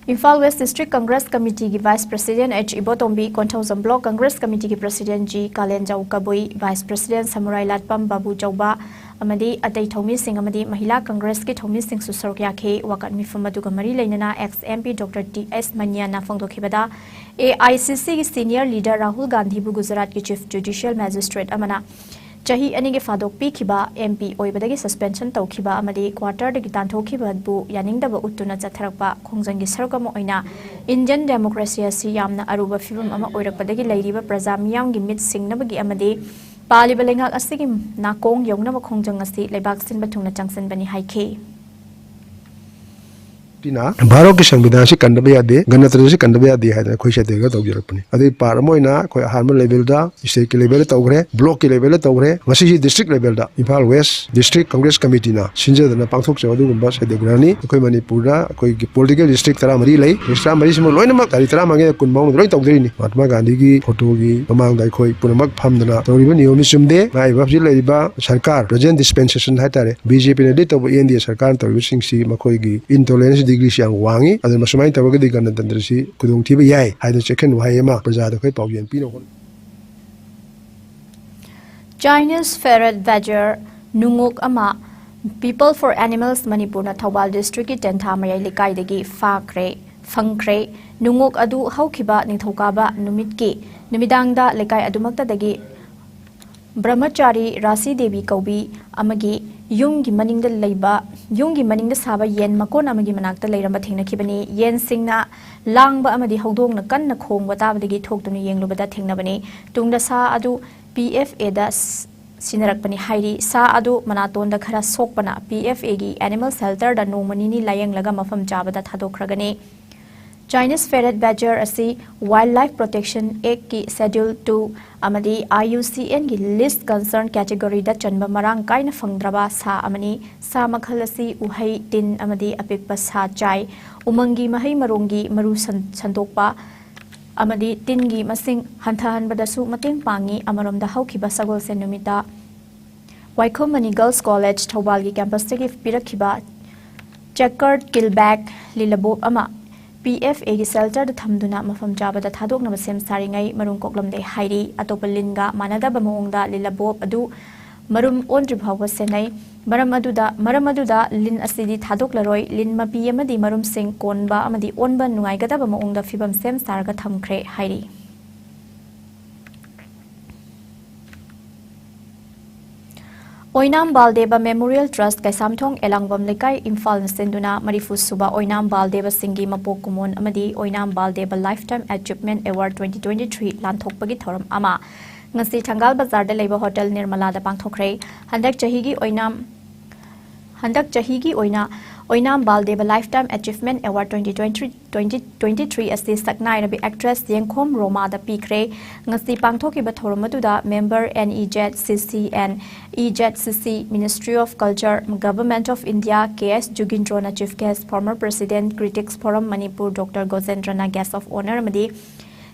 Imphal West District Congress Committeeꯒꯤ Vice President H Ibotombi, Konthoujam Block Congress Committeeꯒꯤ President G Kalenjau Kabui, Vice President Samurai Latpam Babu Chauba ꯑꯃꯗꯤ ꯑꯇꯩ ꯊꯧꯃꯤꯁꯤꯡ ꯑꯃꯗꯤ ꯃꯍꯤꯂꯥ ꯀꯪꯒ꯭ꯔꯦꯁꯀꯤ ꯊꯧꯃꯤꯁꯤꯡꯁꯨ ꯁꯔꯨꯛ ꯌꯥꯈꯤ꯫ ꯋꯥꯀꯠ ꯃꯤꯐꯝ ꯑꯗꯨꯒ ꯃꯔꯤ ꯂꯩꯅꯅ ex MP Doctor T S Manyana ꯐꯣꯡꯗꯣꯛꯈꯤꯕꯗ, AICCꯒꯤ senior leader Rahul ꯒꯥꯟꯙꯤꯕꯨ ꯒꯨꯖꯔꯥꯠꯀꯤ Chief Judicial Magistrate ꯑꯃꯅ ꯆꯍꯤ ꯑꯅꯤꯒꯤ ꯐꯥꯗꯣꯛ ꯄꯤꯈꯤꯕ, MP ꯑꯣꯏꯕꯗꯒꯤ suspension ꯇꯧꯈꯤꯕ ꯑꯃꯗꯤ quarterꯗꯒꯤ ꯇꯥꯟꯊꯣꯛꯈꯤꯕꯕꯨ ꯌꯥꯅꯤꯡꯗꯕ ꯎꯠꯇꯨꯅ ꯆꯠꯊꯔꯛꯄ ꯈꯣꯡꯖꯪꯒꯤ ꯁꯔꯨꯛ ꯑꯃ ꯑꯣꯏꯅ Indian democracy ꯑꯁꯤ ꯌꯥꯝꯅ ꯑꯔꯨꯕ ꯐꯤꯕꯝ ꯑꯃ ꯑꯣꯏꯔꯛꯄꯗꯒꯤ ꯂꯩꯔꯤꯕ ꯄ꯭ꯔꯖꯥ ꯃꯤꯌꯥꯝꯒꯤ ꯃꯤꯠ ꯁꯤꯡꯅꯕꯒꯤ ꯑꯃꯗꯤ ꯄꯥꯜꯂꯤꯕ ꯂꯩꯉꯥꯛ ꯑꯁꯤꯒꯤ ꯅꯥꯀꯣꯡ ꯌꯧꯅꯕ ꯈꯣꯡꯖꯪ ꯑꯁꯤ ꯂꯩꯕꯥꯛ ꯁꯤꯟꯕ ꯊꯨꯡꯅ ꯆꯪꯁꯤꯟꯕꯅꯤ ꯍꯥꯏꯈꯤ꯫ ꯁꯤꯅ ꯚꯥꯔꯠꯀꯤ ꯁꯪꯕꯤꯙꯥꯟꯁꯤ ꯀꯟꯗꯕ ꯌꯥꯗꯦ, ꯒꯅꯇꯟꯇ꯭ꯔꯁꯤ ꯀꯟꯗꯕ ꯌꯥꯗꯦ ꯍꯥꯏꯗꯅ ꯑꯩꯈꯣꯏ ꯁꯦꯗꯦꯒ꯭ꯔ ꯇꯧꯖꯔꯛꯄꯅꯤ꯫ ꯑꯗꯨꯒꯤ part ꯑꯃ ꯑꯣꯏꯅ ꯑꯩꯈꯣꯏ ꯑꯍꯥꯟꯕ levelꯗ, stateꯀꯤ levelꯗ ꯇꯧꯈ꯭ꯔꯦ, blockꯀꯤ levelꯗ ꯇꯧꯈ꯭ꯔꯦ, ꯉꯁꯤꯁꯤ district levelꯗ Imphal West District Congress Committeeꯅ ꯁꯤꯟꯖꯗꯅ ꯄꯥꯡꯊꯣꯛꯆꯕ ꯑꯗꯨꯒꯨꯝꯕ ꯁꯦꯗꯦꯒ꯭ꯔꯅꯤ꯫ ꯑꯩꯈꯣꯏ ꯃꯅꯤꯄꯨꯔꯗ ꯑꯩꯈꯣꯏꯒꯤ political district ꯇꯔꯥꯃꯔꯤ ꯂꯩ꯫ District ꯇꯔꯥꯃꯔꯤꯁꯤꯃ ꯂꯣꯏꯅꯃꯛ ꯇꯥꯔꯤꯛ ꯇꯔꯥꯃꯉꯥꯗ ꯀꯨꯟ ꯐꯥꯎꯕꯗ ꯂꯣꯏ ꯇꯧꯗꯣꯔꯤꯅꯤ꯫ ꯃꯍꯥꯇꯃꯥ ꯒꯥꯟꯙꯤꯒꯤ photoꯒꯤ ꯃꯃꯥꯡꯗ ꯑꯩꯈꯣꯏ ꯄꯨꯝꯅꯃꯛ ꯐꯝꯗꯅ ꯇꯧꯔꯤꯕ ꯅꯤꯌꯣꯝꯁꯤ ꯆꯨꯝꯗꯦ꯫ ꯉꯥꯏꯔꯤꯕ ꯍꯧꯖꯤꯛ ꯂꯩꯔꯤꯕ ꯁꯔꯀꯥꯔ, present dispensation ꯍꯥꯏꯇꯥꯔꯦ, BJPꯅ lead ꯇꯧꯕ NDA ꯁꯔꯀꯥꯔꯅ ꯇꯧꯔꯤꯕꯁꯤꯡꯁꯤ ꯃꯈꯣꯏꯒꯤ intolerance degreeꯁꯤ ꯌꯥꯝ ꯋꯥꯡꯉꯤ꯫ ꯑꯗꯨꯅ ꯃꯁꯨꯃꯥꯏꯅ ꯇꯧꯔꯒꯗꯤ ꯒꯅꯇꯟꯇ꯭ꯔꯁꯤ ꯈꯨꯗꯣꯡꯊꯤꯕ ꯌꯥꯏ ꯍꯥꯏꯗꯅ ꯆꯦꯛꯁꯤꯟ ꯋꯥꯍꯩ ꯑꯃ ꯄ꯭ꯔꯖꯥꯗ ꯑꯩꯈꯣꯏ ꯄꯥꯎꯖꯦꯜ ꯄꯤꯅꯕ ꯍꯣꯠꯅꯩ꯫ Chinese Ferret Badger ꯅꯨꯡꯉꯣꯛ ꯑꯃ People for Animals ꯃꯅꯤꯄꯨꯔꯅ ꯊꯧꯕꯥꯜ districtꯀꯤ ꯇꯦꯟꯊꯥ ꯃꯌꯥꯏ ꯂꯩꯀꯥꯏꯗꯒꯤ ꯐꯥꯈ꯭ꯔꯦ, ꯐꯪꯈ꯭ꯔꯦ꯫ ꯅꯨꯡꯉꯣꯛ ꯑꯗꯨ ꯍꯧꯈꯤꯕ ꯅꯤꯡꯊꯧꯀꯥꯕ ꯅꯨꯃꯤꯠꯀꯤ ꯅꯨꯃꯤꯗꯥꯡꯗ ꯂꯩꯀꯥꯏ ꯑꯗꯨꯃꯛꯇꯗꯒꯤ ꯕ꯭ꯔꯍꯃꯆꯥꯔꯤ ꯔꯥꯁꯤ ꯗꯦꯕꯤ ꯀꯧꯕꯤ ꯑꯃꯒꯤ ꯌꯨꯝꯒꯤ ꯃꯅꯤꯡꯗ ꯂꯩꯕ, ꯌꯨꯝꯒꯤ ꯃꯅꯤꯡꯗ ꯁꯥꯕ ꯌꯦꯟ ꯃꯀꯣꯟ ꯑꯃꯒꯤ ꯃꯅꯥꯛꯇ ꯂꯩꯔꯝꯕ ꯊꯦꯡꯅꯈꯤꯕꯅꯤ꯫ ꯌꯦꯟꯁꯤꯡꯅ ꯂꯥꯡꯕ ꯑꯃꯗꯤ ꯍꯧꯗꯣꯡꯅ ꯀꯟꯅ ꯈꯣꯡꯕ ꯇꯥꯕꯗꯒꯤ ꯊꯣꯛꯇꯨꯅ ꯌꯦꯡꯂꯨꯕꯗ ꯊꯦꯡꯅꯕꯅꯤ꯫ ꯇꯨꯡꯗ ꯁꯥ ꯑꯗꯨ PFAꯗ ꯁꯤꯟꯅꯔꯛꯄꯅꯤ ꯍꯥꯏꯔꯤ꯫ ꯁꯥ ꯑꯗꯨ ꯃꯅꯥꯇꯣꯟꯗ ꯈꯔ ꯁꯣꯛꯄꯅ PFAꯒꯤ animal shelterꯗ ꯅꯣꯡꯃ ꯅꯤꯅꯤ ꯂꯥꯌꯦꯡꯂꯒ ꯃꯐꯝ ꯆꯥꯕꯗ ꯊꯥꯗꯣꯛꯈ꯭ꯔꯒꯅꯤ꯫ Chinese Ferret Badger ꯑꯁꯤ Wildlife Protection Actꯀꯤ Schedule two ꯑꯃꯗꯤ IUCNꯒꯤ Least Concern categoryꯗ ꯆꯟꯕ ꯃꯔꯥꯡ ꯀꯥꯏꯅ ꯐꯪꯗ꯭ꯔꯕ ꯁꯥ ꯑꯃꯅꯤ꯫ ꯁꯥ ꯃꯈꯜ ꯑꯁꯤ ꯎꯍꯩ, ꯇꯤꯟ ꯑꯃꯗꯤ ꯑꯄꯤꯛꯄ ꯁꯥ ꯆꯥꯏ꯫ ꯎꯃꯪꯒꯤ ꯃꯍꯩ ꯃꯔꯣꯡꯒꯤ ꯃꯔꯨ ꯁꯟ-, ꯁꯟꯗꯣꯛꯄ ꯑꯃꯗꯤ ꯇꯤꯟꯒꯤ ꯃꯁꯤꯡ ꯍꯟꯊꯍꯟꯕꯗꯁꯨ ꯃꯇꯦꯡ ꯄꯥꯡꯉꯤ꯫ ꯑꯃꯔꯣꯝꯗ ꯍꯧꯈꯤꯕ ꯁꯒꯣꯜꯁꯦꯟ ꯅꯨꯃꯤꯠꯇ ꯋꯥꯏꯈꯣꯝ ꯃꯅꯤ Girls College ꯊꯧꯕꯥꯜꯒꯤ campusꯇꯒꯤ ꯄꯤꯔꯛꯈꯤꯕ Checkered Kilback ꯂꯤꯂꯕꯣꯞ ꯑꯃ ꯄꯤ ꯑꯦꯐ ꯑꯦꯒꯤ ꯁꯦꯜꯇꯔꯗ ꯊꯝꯗꯨꯅ ꯃꯐꯝ ꯆꯥꯕꯗ ꯊꯥꯗꯣꯛꯅꯕ ꯁꯦꯝ ꯁꯥꯔꯤꯉꯩ ꯃꯔꯨꯝ ꯀꯣꯛꯂꯝꯂꯦ ꯍꯥꯏꯔꯤ꯫ ꯑꯇꯣꯞꯄ ꯂꯤꯟꯒ ꯃꯥꯟꯅꯗꯕ ꯃꯑꯣꯡꯗ ꯂꯤꯂꯕꯣꯞ ꯑꯗꯨ ꯃꯔꯨꯝ ꯑꯣꯟꯗ꯭ꯔꯤ ꯐꯥꯎꯕ ꯁꯦꯟꯅꯩ꯫ ꯃꯔꯝ ꯑꯗꯨꯗ, ꯃꯔꯝ ꯑꯗꯨꯗ ꯂꯤꯟ ꯑꯁꯤꯗꯤ ꯊꯥꯗꯣꯛꯂꯔꯣꯏ꯫ ꯂꯤꯟ ꯃꯄꯤ ꯑꯃꯗꯤ ꯃꯔꯨꯝꯁꯤꯡ ꯀꯣꯟꯕ ꯑꯃꯗꯤ ꯑꯣꯟꯕ ꯅꯨꯡꯉꯥꯏꯒꯗꯕ ꯃꯑꯣꯡꯗ ꯐꯤꯕꯝ ꯁꯦꯝ ꯁꯥꯔꯒ ꯊꯝꯈ꯭ꯔꯦ ꯍꯥꯏꯔꯤ꯫ ꯑꯣꯏꯅꯥꯝ ꯕꯥꯜꯗꯦꯕ Memorial Trust, ꯀꯩꯁꯥꯝꯊꯣꯡ ꯑꯦꯂꯥꯡꯕꯝ ꯂꯩꯀꯥꯏ, ꯏꯝꯐꯥꯜꯅ ꯁꯤꯟꯗꯨꯅ ꯃꯔꯤꯐꯨ ꯁꯨꯕ ꯑꯣꯏꯅꯥꯝ ꯕꯥꯜꯗꯦꯕꯁꯤꯡꯒꯤ ꯃꯄꯣꯛ ꯀꯨꯝꯑꯣꯟ ꯑꯃꯗꯤ ꯑꯣꯏꯅꯥꯝ ꯕꯥꯜꯗꯦꯕ Lifetime Achievement Award twenty twenty-three ꯂꯥꯟꯊꯣꯛꯄꯒꯤ ꯊꯧꯔꯝ ꯑꯃ ꯉꯁꯤ ꯊꯪꯒꯥꯜ ꯕꯖꯥꯔꯗ ꯂꯩꯕ ꯍꯣꯇꯦꯜ ꯅꯤꯔꯃꯂꯥꯗ ꯄꯥꯡꯊꯣꯛꯈ꯭ꯔꯦ꯫ ꯍꯟꯗꯛ ꯆꯍꯤꯒꯤ ꯑꯣꯏꯅꯥꯝ, ꯍꯟꯗꯛ ꯆꯍꯤꯒꯤ ꯑꯣꯏꯅ ꯑꯣꯏꯅꯥꯝ ꯕꯥꯜꯗꯦꯕ Lifetime Achievement Award twenty twenty, twenty twenty-three ꯑꯁꯤ ꯁꯛꯅꯥꯏꯔꯕꯤ actress ꯌꯦꯡꯈꯣꯝ ꯔꯣꯃꯥꯗ ꯄꯤꯈ꯭ꯔꯦ꯫ ꯉꯁꯤ ꯄꯥꯡꯊꯣꯛꯈꯤꯕ ꯊꯧꯔꯝ ꯑꯗꯨꯗ member N E Z C C and E Z C C, Ministry of Culture, Government of India, K S ꯖꯨꯒꯤꯟꯗ꯭ꯔꯣꯅ chief guest, former president, Critics Forum Manipur Doctor ꯒꯣꯖꯦꯟꯗ꯭ꯔꯅ guest of honour ꯑꯃꯗꯤ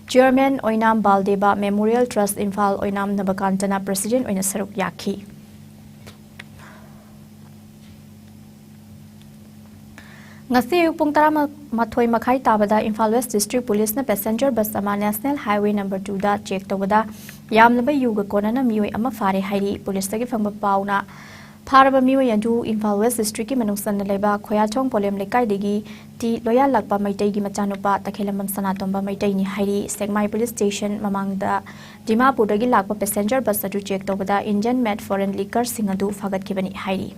chairman ꯑꯣꯏꯅꯥꯝ ꯕꯥꯜꯗꯦꯕ Memorial Trust Imphal ꯑꯣꯏꯅꯥꯝ ꯅꯕꯀꯥꯟꯇꯅ president ꯑꯣꯏꯅ ꯁꯔꯨꯛ ꯌꯥꯈꯤ꯫ ꯉꯁꯤ ꯑꯌꯨꯛ ꯄꯨꯡ ꯇꯔꯥꯃꯥꯊꯣꯏ ꯃꯈꯥꯏ ꯇꯥꯕꯗ ꯏꯝꯐꯥꯜ West District Police ꯅ passenger bus ꯑꯃ National Highway number two ꯗ check ꯇꯧꯕꯗ ꯌꯥꯝꯂꯕ ꯌꯨꯒ ꯀꯣꯟꯅꯅ ꯃꯤꯑꯣꯏ ꯑꯃ ꯐꯥꯔꯦ ꯍꯥꯏꯔꯤ꯫ Police ꯇꯒꯤ ꯐꯪꯕ ꯄꯥꯎꯅ ꯐꯥꯔꯕ ꯃꯤꯑꯣꯏ ꯑꯗꯨ ꯏꯝꯐꯥꯜ West District ꯀꯤ ꯃꯅꯨꯡ ꯆꯟꯅ ꯂꯩꯕ ꯈꯣꯌꯥꯊꯣꯡ ꯄꯣꯂꯦꯝ ꯂꯩꯀꯥꯏꯗꯒꯤ ꯇꯤ ꯂꯣꯌꯥꯜꯂꯛꯄ ꯃꯩꯇꯩꯒꯤ ꯃꯆꯥꯅꯨꯄꯥ ꯇꯈꯦꯂꯝꯕꯝ ꯁꯅꯥꯇꯣꯝꯕ ꯃꯩꯇꯩꯅꯤ ꯍꯥꯏꯔꯤ꯫ ꯁꯦꯛꯃꯥꯏ Police Station ꯃꯃꯥꯡꯗ ꯗꯤꯃꯥꯄꯨꯔꯗꯒꯤ ꯂꯥꯛꯄ passenger bus ꯑꯗꯨ check ꯇꯧꯕꯗ engine made foreign liquor ꯁꯤꯡ ꯑꯗꯨ ꯐꯥꯒꯠꯈꯤꯕꯅꯤ ꯍꯥꯏꯔꯤ꯫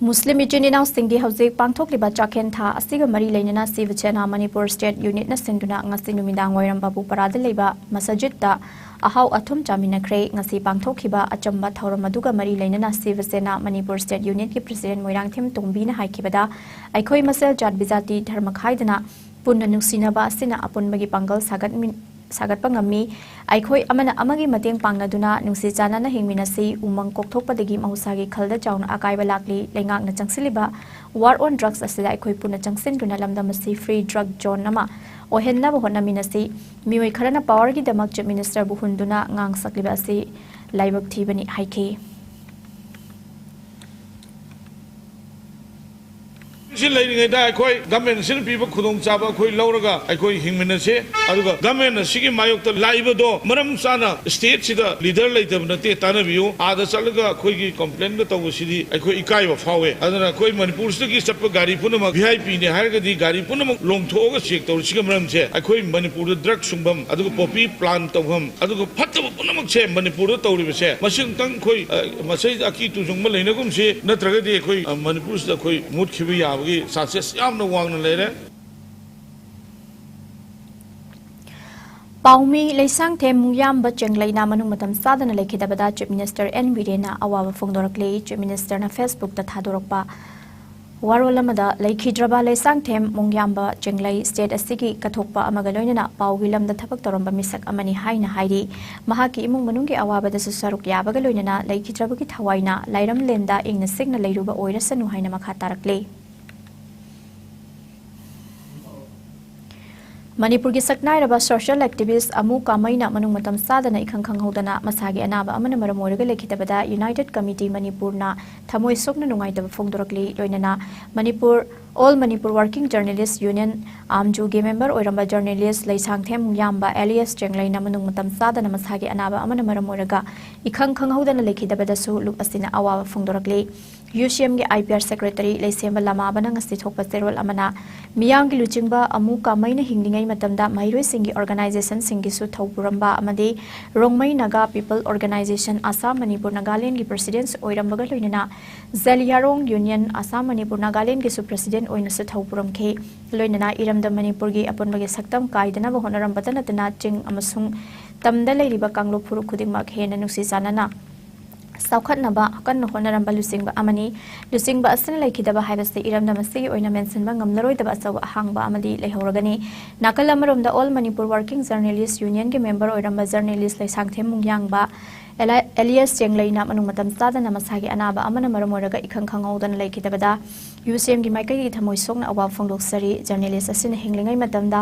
ꯃꯨꯁꯂꯤꯝ ꯏꯆꯤꯟ ꯏꯅꯥꯎꯁꯤꯡꯒꯤ ꯍꯧꯖꯤꯛ ꯄꯥꯡꯊꯣꯛꯂꯤꯕ ꯆꯥꯛꯍꯦꯟ ꯊꯥ ꯑꯁꯤꯒ ꯃꯔꯤ ꯂꯩꯅꯅ ꯁꯤꯕ ꯁꯦꯅꯥ ꯃꯅꯤꯄꯨꯔ State Unit ꯅ ꯁꯤꯟꯗꯨꯅ ꯉꯁꯤ ꯅꯨꯃꯤꯗꯥꯡ ꯋꯥꯏꯔꯝ ꯕꯥꯕꯨꯄꯥꯔꯥꯗ ꯂꯩꯕ ꯃꯁꯖꯤꯗꯇ ꯑꯍꯥꯎ ꯑꯊꯨꯝ ꯆꯥꯃꯤꯟꯅꯈ꯭ꯔꯦ꯫ ꯉꯁꯤ ꯄꯥꯡꯊꯣꯛꯈꯤꯕ ꯑꯆꯝꯕ ꯊꯧꯔꯝ ꯑꯗꯨꯒ ꯃꯔꯤ ꯂꯩꯅꯅ ꯁꯤꯕ ꯁꯦꯅꯥ ꯃꯅꯤꯄꯨꯔ State Unit ꯀꯤ President ꯃꯣꯏꯔꯥꯡꯊꯦꯝ ꯇꯣꯝꯕꯤꯅ ꯍꯥꯏꯈꯤꯕꯗ, ꯑꯩꯈꯣꯏ ꯃꯁꯦꯜ ꯖꯥꯠ ꯕꯤꯖꯥꯇꯤ ꯙꯔꯃ ꯈꯥꯏꯗꯅ ꯄꯨꯟꯅ ꯅꯨꯡꯁꯤꯅꯕ ꯑꯁꯤꯅ ꯑꯄꯨꯟꯕꯒꯤ ꯄꯥꯡꯒꯜ ꯁꯥꯒꯠꯃꯤ-, ꯁꯥꯒꯠꯄ ꯉꯝꯃꯤ꯫ ꯑꯩꯈꯣꯏ ꯑꯃꯅ ꯑꯃꯒꯤ ꯃꯇꯦꯡ ꯄꯥꯡꯅꯗꯨꯅ ꯅꯨꯡꯁꯤ ꯆꯥꯟꯅꯅ ꯍꯤꯡꯃꯤꯟꯅꯁꯤ꯫ ꯎꯃꯪ ꯀꯣꯛꯊꯣꯛꯄꯗꯒꯤ ꯃꯍꯧꯁꯥꯒꯤ ꯈꯜꯗ ꯆꯥꯎꯅ ꯑꯀꯥꯏꯕ ꯂꯥꯛꯂꯤ꯫ ꯂꯩꯉꯥꯛꯅ ꯆꯪꯁꯤꯜꯂꯤꯕ War on Drugs ꯑꯁꯤꯗ ꯑꯩꯈꯣꯏ ꯄꯨꯟꯅ ꯆꯪꯁꯤꯟꯗꯨꯅ ꯂꯝꯗꯝ ꯑꯁꯤ free drug zone ꯑꯃ ꯑꯣꯏꯍꯟꯅꯕ ꯍꯣꯠꯅꯃꯤꯟꯅꯁꯤ꯫ ꯃꯤꯑꯣꯏ ꯈꯔꯅ powerꯒꯤꯗꯃꯛ Chief Ministerꯕꯨ ꯍꯨꯟꯗꯨꯅ ꯉꯥꯡ ꯁꯛꯂꯤꯕ ꯑꯁꯤ ꯂꯥꯏꯕꯛ ꯊꯤꯕꯅꯤ ꯍꯥꯏꯈꯤ꯫ ꯁꯤ ꯂꯩꯔꯤꯉꯩꯗ ꯑꯩꯈꯣꯏ governmentꯁꯤꯅ ꯄꯤꯕ ꯈꯨꯗꯣꯡꯆꯥꯕ ꯑꯩꯈꯣꯏ ꯂꯧꯔꯒ ꯑꯩꯈꯣꯏ ꯍꯤꯡꯃꯤꯟꯅꯁꯦ꯫ ꯑꯗꯨꯒ government ꯑꯁꯤꯒꯤ ꯃꯥꯌꯣꯛꯇ ꯂꯥꯛꯏꯕꯗꯣ ꯃꯔꯝ ꯆꯥꯅ stateꯁꯤꯗ leader ꯂꯩꯇꯕ ꯅꯠꯇꯦ, ꯇꯥꯟꯅꯕꯤꯌꯨ꯫ ꯑꯥꯗ ꯆꯠꯂꯒ ꯑꯩꯈꯣꯏꯒꯤ complainꯒ ꯇꯧꯕꯁꯤꯗꯤ ꯑꯩꯈꯣꯏ ꯏꯀꯥꯏꯕ ꯐꯥꯎꯋꯦ꯫ ꯑꯗꯨꯅ ꯑꯩꯈꯣꯏ ꯃꯅꯤꯄꯨꯔꯁꯤꯗꯒꯤ ꯆꯠꯄ ꯒꯥꯔꯤ ꯄꯨꯝꯅꯃꯛ VIPꯅꯦ ꯍꯥꯏꯔꯒꯗꯤ ꯒꯥꯔꯤ ꯄꯨꯝꯅꯃꯛ ꯂꯣꯡꯊꯣꯛꯑꯒ check ꯇꯧꯔꯤ꯫ ꯁꯤꯒꯤ ꯃꯔꯝꯁꯦ ꯑꯩꯈꯣꯏ ꯃꯅꯤꯄꯨꯔꯗ drug ꯁꯨꯡꯐꯝ, ꯑꯗꯨꯒ poppy plant ꯇꯧꯐꯝ, ꯑꯗꯨꯒ ꯐꯠꯇꯕ ꯄꯨꯝꯅꯃꯛꯁꯦ ꯃꯅꯤꯄꯨꯔꯗ ꯇꯧꯔꯤꯕꯁꯦ, ꯃꯁꯤ ꯑꯃꯨꯛꯇꯪ ꯑꯩꯈꯣꯏ, ꯑ, ꯃꯁꯤꯗ ꯑꯀꯤ ꯇꯨꯖꯨꯡꯕ ꯂꯩꯅꯒꯨꯝꯁꯤ, ꯅꯠꯇ꯭ꯔꯒꯗꯤ ꯑꯩꯈꯣꯏ, ꯑ, ꯃꯅꯤꯄꯨꯔꯁꯤꯗ ꯑꯩꯈꯣꯏ ꯃꯨꯠꯈꯤꯕ ꯌꯥꯕꯒꯤ chances ꯌꯥꯝꯅ ꯋꯥꯡꯅ ꯂꯩꯔꯦ꯫ ꯄꯥꯎꯃꯤ ꯂꯩꯁꯥꯡꯊꯦꯝ ꯃꯨꯡꯌꯥꯝꯕ ꯆꯦꯡꯂꯩꯅ ꯃꯅꯨꯡ ꯃꯇꯝ ꯆꯥꯗꯅ ꯂꯩꯈꯤꯗꯕꯗ Chief Minister N ꯕꯤꯔꯦꯟꯅ ꯑꯋꯥꯕ ꯐꯣꯡꯗꯣꯔꯛꯂꯤ꯫ Chief Ministerꯅ Facebookꯇ ꯊꯥꯗꯣꯔꯛꯄ ꯋꯥꯔꯣꯜ ꯑꯃꯗ, ꯂꯩꯈꯤꯗ꯭ꯔꯕ ꯂꯩꯁꯥꯡꯊꯦꯝ ꯃꯨꯡꯌꯥꯝꯕ ꯆꯦꯡꯂꯩ state ꯑꯁꯤꯒꯤ ꯀꯠꯊꯣꯛꯄ ꯑꯃꯒ ꯂꯣꯏꯅꯅ ꯄꯥꯎꯒꯤ ꯂꯝꯗ ꯊꯕꯛ ꯇꯧꯔꯝꯕ ꯃꯤꯁꯛ ꯑꯃꯅꯤ ꯍꯥꯏꯅ ꯍꯥꯏꯔꯤ꯫ ꯃꯍꯥꯛꯀꯤ ꯏꯃꯨꯡ ꯃꯅꯨꯡꯒꯤ ꯑꯋꯥꯕꯗꯁꯨ ꯁꯔꯨꯛ ꯌꯥꯕꯒ ꯂꯣꯏꯅꯅ ꯂꯩꯈꯤꯗ꯭ꯔꯕꯒꯤ ꯊꯋꯥꯏꯅ ꯂꯥꯏꯔꯝꯂꯦꯟꯗ ꯏꯪꯅ ꯆꯤꯛꯅ ꯂꯩꯔꯨꯕ ꯑꯣꯏꯔꯁꯅꯨ ꯍꯥꯏꯅ ꯃꯈꯥ ꯇꯥꯔꯛꯂꯤ꯫ ꯃꯅꯤꯄꯨꯔꯒꯤ ꯁꯛꯅꯥꯏꯔꯕ social activist ꯑꯃꯨ ꯀꯥꯃꯩꯅ ꯃꯅꯨꯡ ꯃꯇꯝ ꯆꯥꯗꯅ ꯏꯈꯪ ꯈꯪꯍꯧꯗꯅ ꯃꯁꯥꯒꯤ ꯑꯅꯥꯕ ꯑꯃꯅ ꯃꯔꯝ ꯑꯣꯏꯔꯒ ꯂꯩꯈꯤꯗꯕꯗ United Committee ꯃꯅꯤꯄꯨꯔꯅ ꯊꯃꯣꯏ ꯁꯣꯛꯅ ꯅꯨꯡꯉꯥꯏꯇꯕ ꯐꯣꯡꯗꯣꯔꯛꯂꯤ꯫ ꯂꯣꯏꯅꯅ Manipur All Manipur Working Journalist Union, ꯑꯥꯝꯖꯨꯒꯤ member ꯑꯣꯏꯔꯝꯕ journalist ꯂꯩꯁꯥꯡꯊꯦꯝ ꯃꯨꯡꯌꯥꯝꯕ alias ꯆꯦꯡꯂꯩꯅ ꯃꯅꯨꯡ ꯃꯇꯝ ꯆꯥꯗꯅ ꯃꯁꯥꯒꯤ ꯑꯅꯥꯕ ꯑꯃꯅ ꯃꯔꯝ ꯑꯣꯏꯔꯒ ꯏꯈꯪ ꯈꯪꯍꯧꯗꯅ ꯂꯩꯈꯤꯗꯕꯗꯁꯨ ꯂꯨꯞ ꯑꯁꯤꯅ ꯑꯋꯥꯕ ꯐꯣꯡꯗꯣꯔꯛꯂꯤ꯫ UCMꯒꯤ IPR secretary ꯂꯩꯁꯦꯝꯕ ꯂꯃꯥꯕꯅ ꯉꯁꯤ ꯊꯣꯛꯄ ꯆꯦꯔꯣꯜ ꯑꯃꯅ, ꯃꯤꯌꯥꯝꯒꯤ ꯂꯨꯆꯤꯡꯕ ꯑꯃꯨ ꯀꯥꯃꯩꯅ ꯍꯤꯡꯂꯤꯉꯩ ꯃꯇꯝꯗ ꯃꯍꯩꯔꯣꯏꯁꯤꯡꯒꯤ organizationꯁꯤꯡꯒꯤꯁꯨ ꯊꯧꯄꯨꯔꯝꯕ ꯑꯃꯗꯤ Rongmei Naga People Organization Assam Manipur ꯅꯥꯒꯥꯂꯦꯟꯒꯤ president ꯑꯣꯏꯔꯝꯕꯒ ꯂꯣꯏꯅꯅ ꯖꯂꯤꯌꯥꯔꯣꯡ Union ꯑꯁꯥꯝ ꯃꯅꯤꯄꯨꯔ ꯅꯥꯒꯥꯂꯦꯟꯒꯤꯁꯨ president ꯑꯣꯏꯅꯁꯨ ꯊꯧꯄꯨꯔꯝꯈꯤ꯫ ꯂꯣꯏꯅꯅ ꯏꯔꯝꯗꯝ ꯃꯅꯤꯄꯨꯔꯒꯤ ꯑꯄꯨꯟꯕꯒꯤ ꯁꯛꯇꯝ ꯀꯥꯏꯗꯅꯕ ꯍꯣꯠꯅꯔꯝꯕꯇ ꯅꯠꯇꯅ ꯆꯤꯡ ꯑꯃꯁꯨꯡ ꯇꯝꯗ ꯂꯩꯔꯤꯕ ꯀꯥꯡꯂꯨꯞ ꯐꯨꯔꯨꯞ ꯈꯨꯗꯤꯡꯃꯛ ꯍꯦꯟꯅ ꯅꯨꯡꯁꯤ ꯆꯥꯟꯅꯅ ꯆꯥꯎꯈꯠꯅꯕ ꯀꯟꯅ ꯍꯣꯠꯅꯔꯝꯕ ꯂꯨꯆꯤꯡꯕ ꯑꯃꯅꯤ꯫ ꯂꯨꯆꯤꯡꯕ ꯑꯁꯤꯅ ꯂꯩꯈꯤꯗꯕ ꯍꯥꯏꯕꯁꯤ ꯏꯔꯝꯗꯝ ꯑꯁꯤꯒꯤ ꯑꯣꯏꯅ ꯃꯦꯟꯁꯤꯟꯕ ꯉꯝꯂꯔꯣꯏꯗꯕ ꯑꯆꯧꯕ ꯑꯍꯥꯡꯕ ꯑꯃꯗꯤ ꯂꯩꯍꯧꯔꯒꯅꯤ꯫ ꯅꯥꯀꯜ ꯑꯃꯔꯣꯝꯗ All Manipur Working Journalist Unionꯒꯤ member ꯑꯣꯏꯔꯝꯕ journalist ꯂꯩꯁꯥꯡꯊꯦꯝ ꯃꯨꯡꯌꯥꯝꯕ ꯑꯦꯂꯥꯏ-, ꯑꯦꯂꯤꯌꯥꯁ ꯆꯦꯡꯂꯩꯅ ꯃꯅꯨꯡ ꯃꯇꯝ ꯆꯥꯗꯅ ꯃꯁꯥꯒꯤ ꯑꯅꯥꯕ ꯑꯃꯅ ꯃꯔꯝ ꯑꯣꯏꯔꯒ ꯏꯈꯪ ꯈꯪꯍꯧꯗꯅ ꯂꯩꯈꯤꯗꯕꯗ ꯌꯨ ꯁꯤ ꯑꯦꯝꯒꯤ ꯃꯥꯏꯀꯩꯗꯒꯤ ꯊꯃꯣꯏ ꯁꯣꯛꯅ ꯑꯋꯥꯕ ꯐꯣꯡꯗꯣꯛꯆꯔꯤ꯫ ꯖꯔꯅꯦꯂꯤꯁ ꯑꯁꯤꯅ ꯍꯤꯡꯂꯤꯉꯩ ꯃꯇꯝꯗ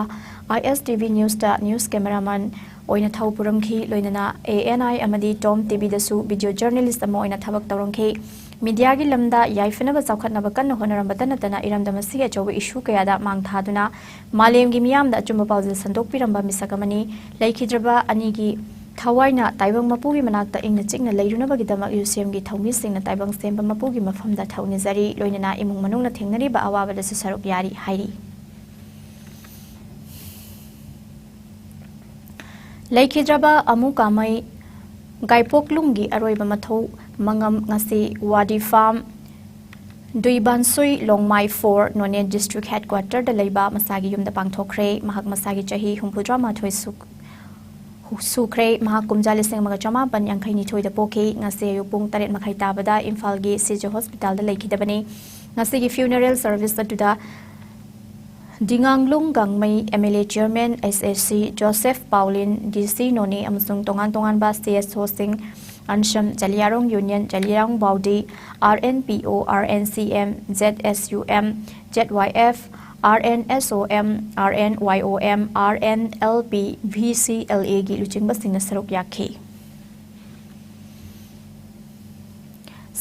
ꯑꯥꯏ ꯑꯦꯁ ꯇꯤ ꯚꯤ ꯅ꯭ꯌꯨꯁꯇ ꯅ꯭ꯌꯨꯁ ꯀꯦꯃꯦꯔꯥꯃꯥꯟ ꯑꯣꯏꯅ ꯊꯧ ꯄꯨꯔꯝꯈꯤ꯫ ꯂꯣꯏꯅꯅ ꯑꯦ ꯑꯦꯟ ꯑꯥꯏ ꯑꯃꯗꯤ ꯇꯣꯝ ꯇꯤ ꯚꯤꯗꯁꯨ ꯚꯤꯗꯤꯑꯣ ꯖꯔꯅꯦꯂꯤꯁ ꯑꯃ ꯑꯣꯏꯅ ꯊꯕꯛ ꯇꯧꯔꯝꯈꯤ꯫ ꯃꯤꯗꯤꯌꯥꯒꯤ ꯂꯝꯗ ꯌꯥꯏꯐꯅꯕ ꯆꯥꯎꯈꯠꯅꯕ ꯀꯟꯅ ꯍꯣꯠꯅꯔꯝꯕꯇ ꯅꯠꯇꯅ ꯏꯔꯝꯗꯝ ꯑꯁꯤꯒꯤ ꯑꯆꯧꯕ ꯏꯁꯨ ꯀꯌꯥꯗ ꯃꯥꯡ ꯊꯥꯗꯨꯅ ꯃꯥꯂꯦꯝꯒꯤ ꯃꯤꯌꯥꯝꯗ ꯑꯆꯨꯝꯕ ꯄꯥꯎꯖꯦꯜ ꯁꯟꯗꯣꯛꯄꯤꯔꯝꯕ ꯃꯤꯁꯛ ꯑꯃꯅꯤ꯫ ꯂꯩꯈꯤꯗ꯭ꯔꯕ ꯑꯅꯤꯒꯤ ꯊꯋꯥꯏꯅ ꯇꯥꯏꯕꯪ ꯃꯄꯨꯒꯤ ꯃꯅꯥꯛꯇ ꯏꯪꯅ ꯆꯤꯛꯅ ꯂꯩꯔꯨꯅꯕꯒꯤꯗꯃꯛ ꯌꯨ ꯁꯤ ꯑꯦꯝꯒꯤ ꯊꯧꯃꯤꯁꯤꯡꯅ ꯇꯥꯏꯕꯪ ꯁꯦꯝꯕ ꯃꯄꯨꯒꯤ ꯃꯐꯝꯗ ꯊꯧꯅꯤꯖꯔꯤ꯫ ꯂꯣꯏꯅꯅ ꯏꯃꯨꯡ ꯃꯅꯨꯡꯅ ꯊꯦꯡꯅꯔꯤꯕ ꯑꯋꯥꯕꯗꯁꯨ ꯁꯔꯨꯛ ꯌꯥꯔꯤ ꯍꯥꯏꯔꯤ꯫ ꯂꯩꯈꯤꯗ꯭ꯔꯕ ꯑꯃꯨ ꯀꯥꯃꯩ ꯒꯥꯏꯄꯣꯛꯂꯨꯡꯒꯤ ꯑꯔꯣꯏꯕ ꯃꯊꯧ ꯃꯉꯝ ꯉꯁꯤ ꯋꯥꯗꯤ ꯐꯥꯝ, ꯗꯨꯏꯕꯥꯟꯁꯨꯏ, ꯂꯣꯡꯃꯥꯏ ꯐꯣꯔ, ꯅꯣꯅꯦ ꯗꯤꯁꯇ꯭ꯔꯤꯛ ꯍꯦꯗꯀ꯭ꯋꯥꯇꯔꯗ ꯂꯩꯕ ꯃꯁꯥꯒꯤ ꯌꯨꯝꯗ ꯄꯥꯡꯊꯣꯛꯈ꯭ꯔꯦ꯫ ꯃꯍꯥꯛ ꯃꯁꯥꯒꯤ ꯆꯍꯤ ꯍꯨꯝꯐꯨꯇꯔꯥꯃꯥꯊꯣꯏ ꯁꯨ-, ꯁꯨꯈ꯭ꯔꯦ꯫ ꯃꯍꯥꯛ ꯀꯨꯝꯖꯥ ꯂꯤꯁꯤꯡ ꯑꯃꯒ ꯆꯃꯥꯄꯟ ꯌꯥꯡꯈꯩ ꯅꯤꯊꯣꯏꯗ ꯄꯣꯛꯈꯤ꯫ ꯉꯁꯤ ꯑꯌꯨꯛ ꯄꯨꯡ ꯇꯔꯦꯠ ꯃꯈꯥꯏ ꯇꯥꯕꯗ ꯏꯝꯐꯥꯜꯒꯤ ꯁꯤ ꯖꯤ ꯍꯣꯁꯄꯤꯇꯥꯜꯗ ꯂꯩꯈꯤꯗꯕꯅꯤ꯫ ꯉꯁꯤꯒꯤ ꯐ꯭ꯌꯨꯅꯔꯦꯜ ꯁꯔꯚꯤꯁ ꯑꯗꯨꯗ ꯗꯤꯉꯥꯡꯂꯨꯡ ꯒꯥꯡꯃꯩ, ꯑꯦꯝ ꯑꯦꯜ ꯑꯦ ꯆꯤꯌꯔꯃꯦꯟ, ꯑꯦꯁ ꯑꯦ ꯁꯤ, ꯖꯣꯁꯦꯐ ꯄꯥꯎꯂꯤꯟ, ꯗꯤ ꯁꯤ ꯅꯣꯅꯦ, ꯑꯃꯁꯨꯡ ꯇꯣꯉꯥꯟ ꯇꯣꯉꯥꯟꯕ C S ꯑꯣꯁꯤꯡ, ꯑꯟꯁꯝ, ꯖꯂꯤꯌꯥꯔꯣꯡ union, ꯖꯂꯤꯌꯥꯔꯣꯡ ꯕꯥꯎꯗꯤ, R N P ꯑꯣ, R N C M, Z S U M, Z Y F, R and ꯑꯦꯁ ꯑꯣ ꯑꯦꯝ, ꯑꯥꯔ ꯑꯦꯟ ꯋꯥꯏ ꯑꯣ M, R and L P, V C L ꯑꯦꯒꯤ ꯂꯨꯆꯤꯡꯕꯁꯤꯡꯅ ꯁꯔꯨꯛ ꯌꯥꯈꯤ꯫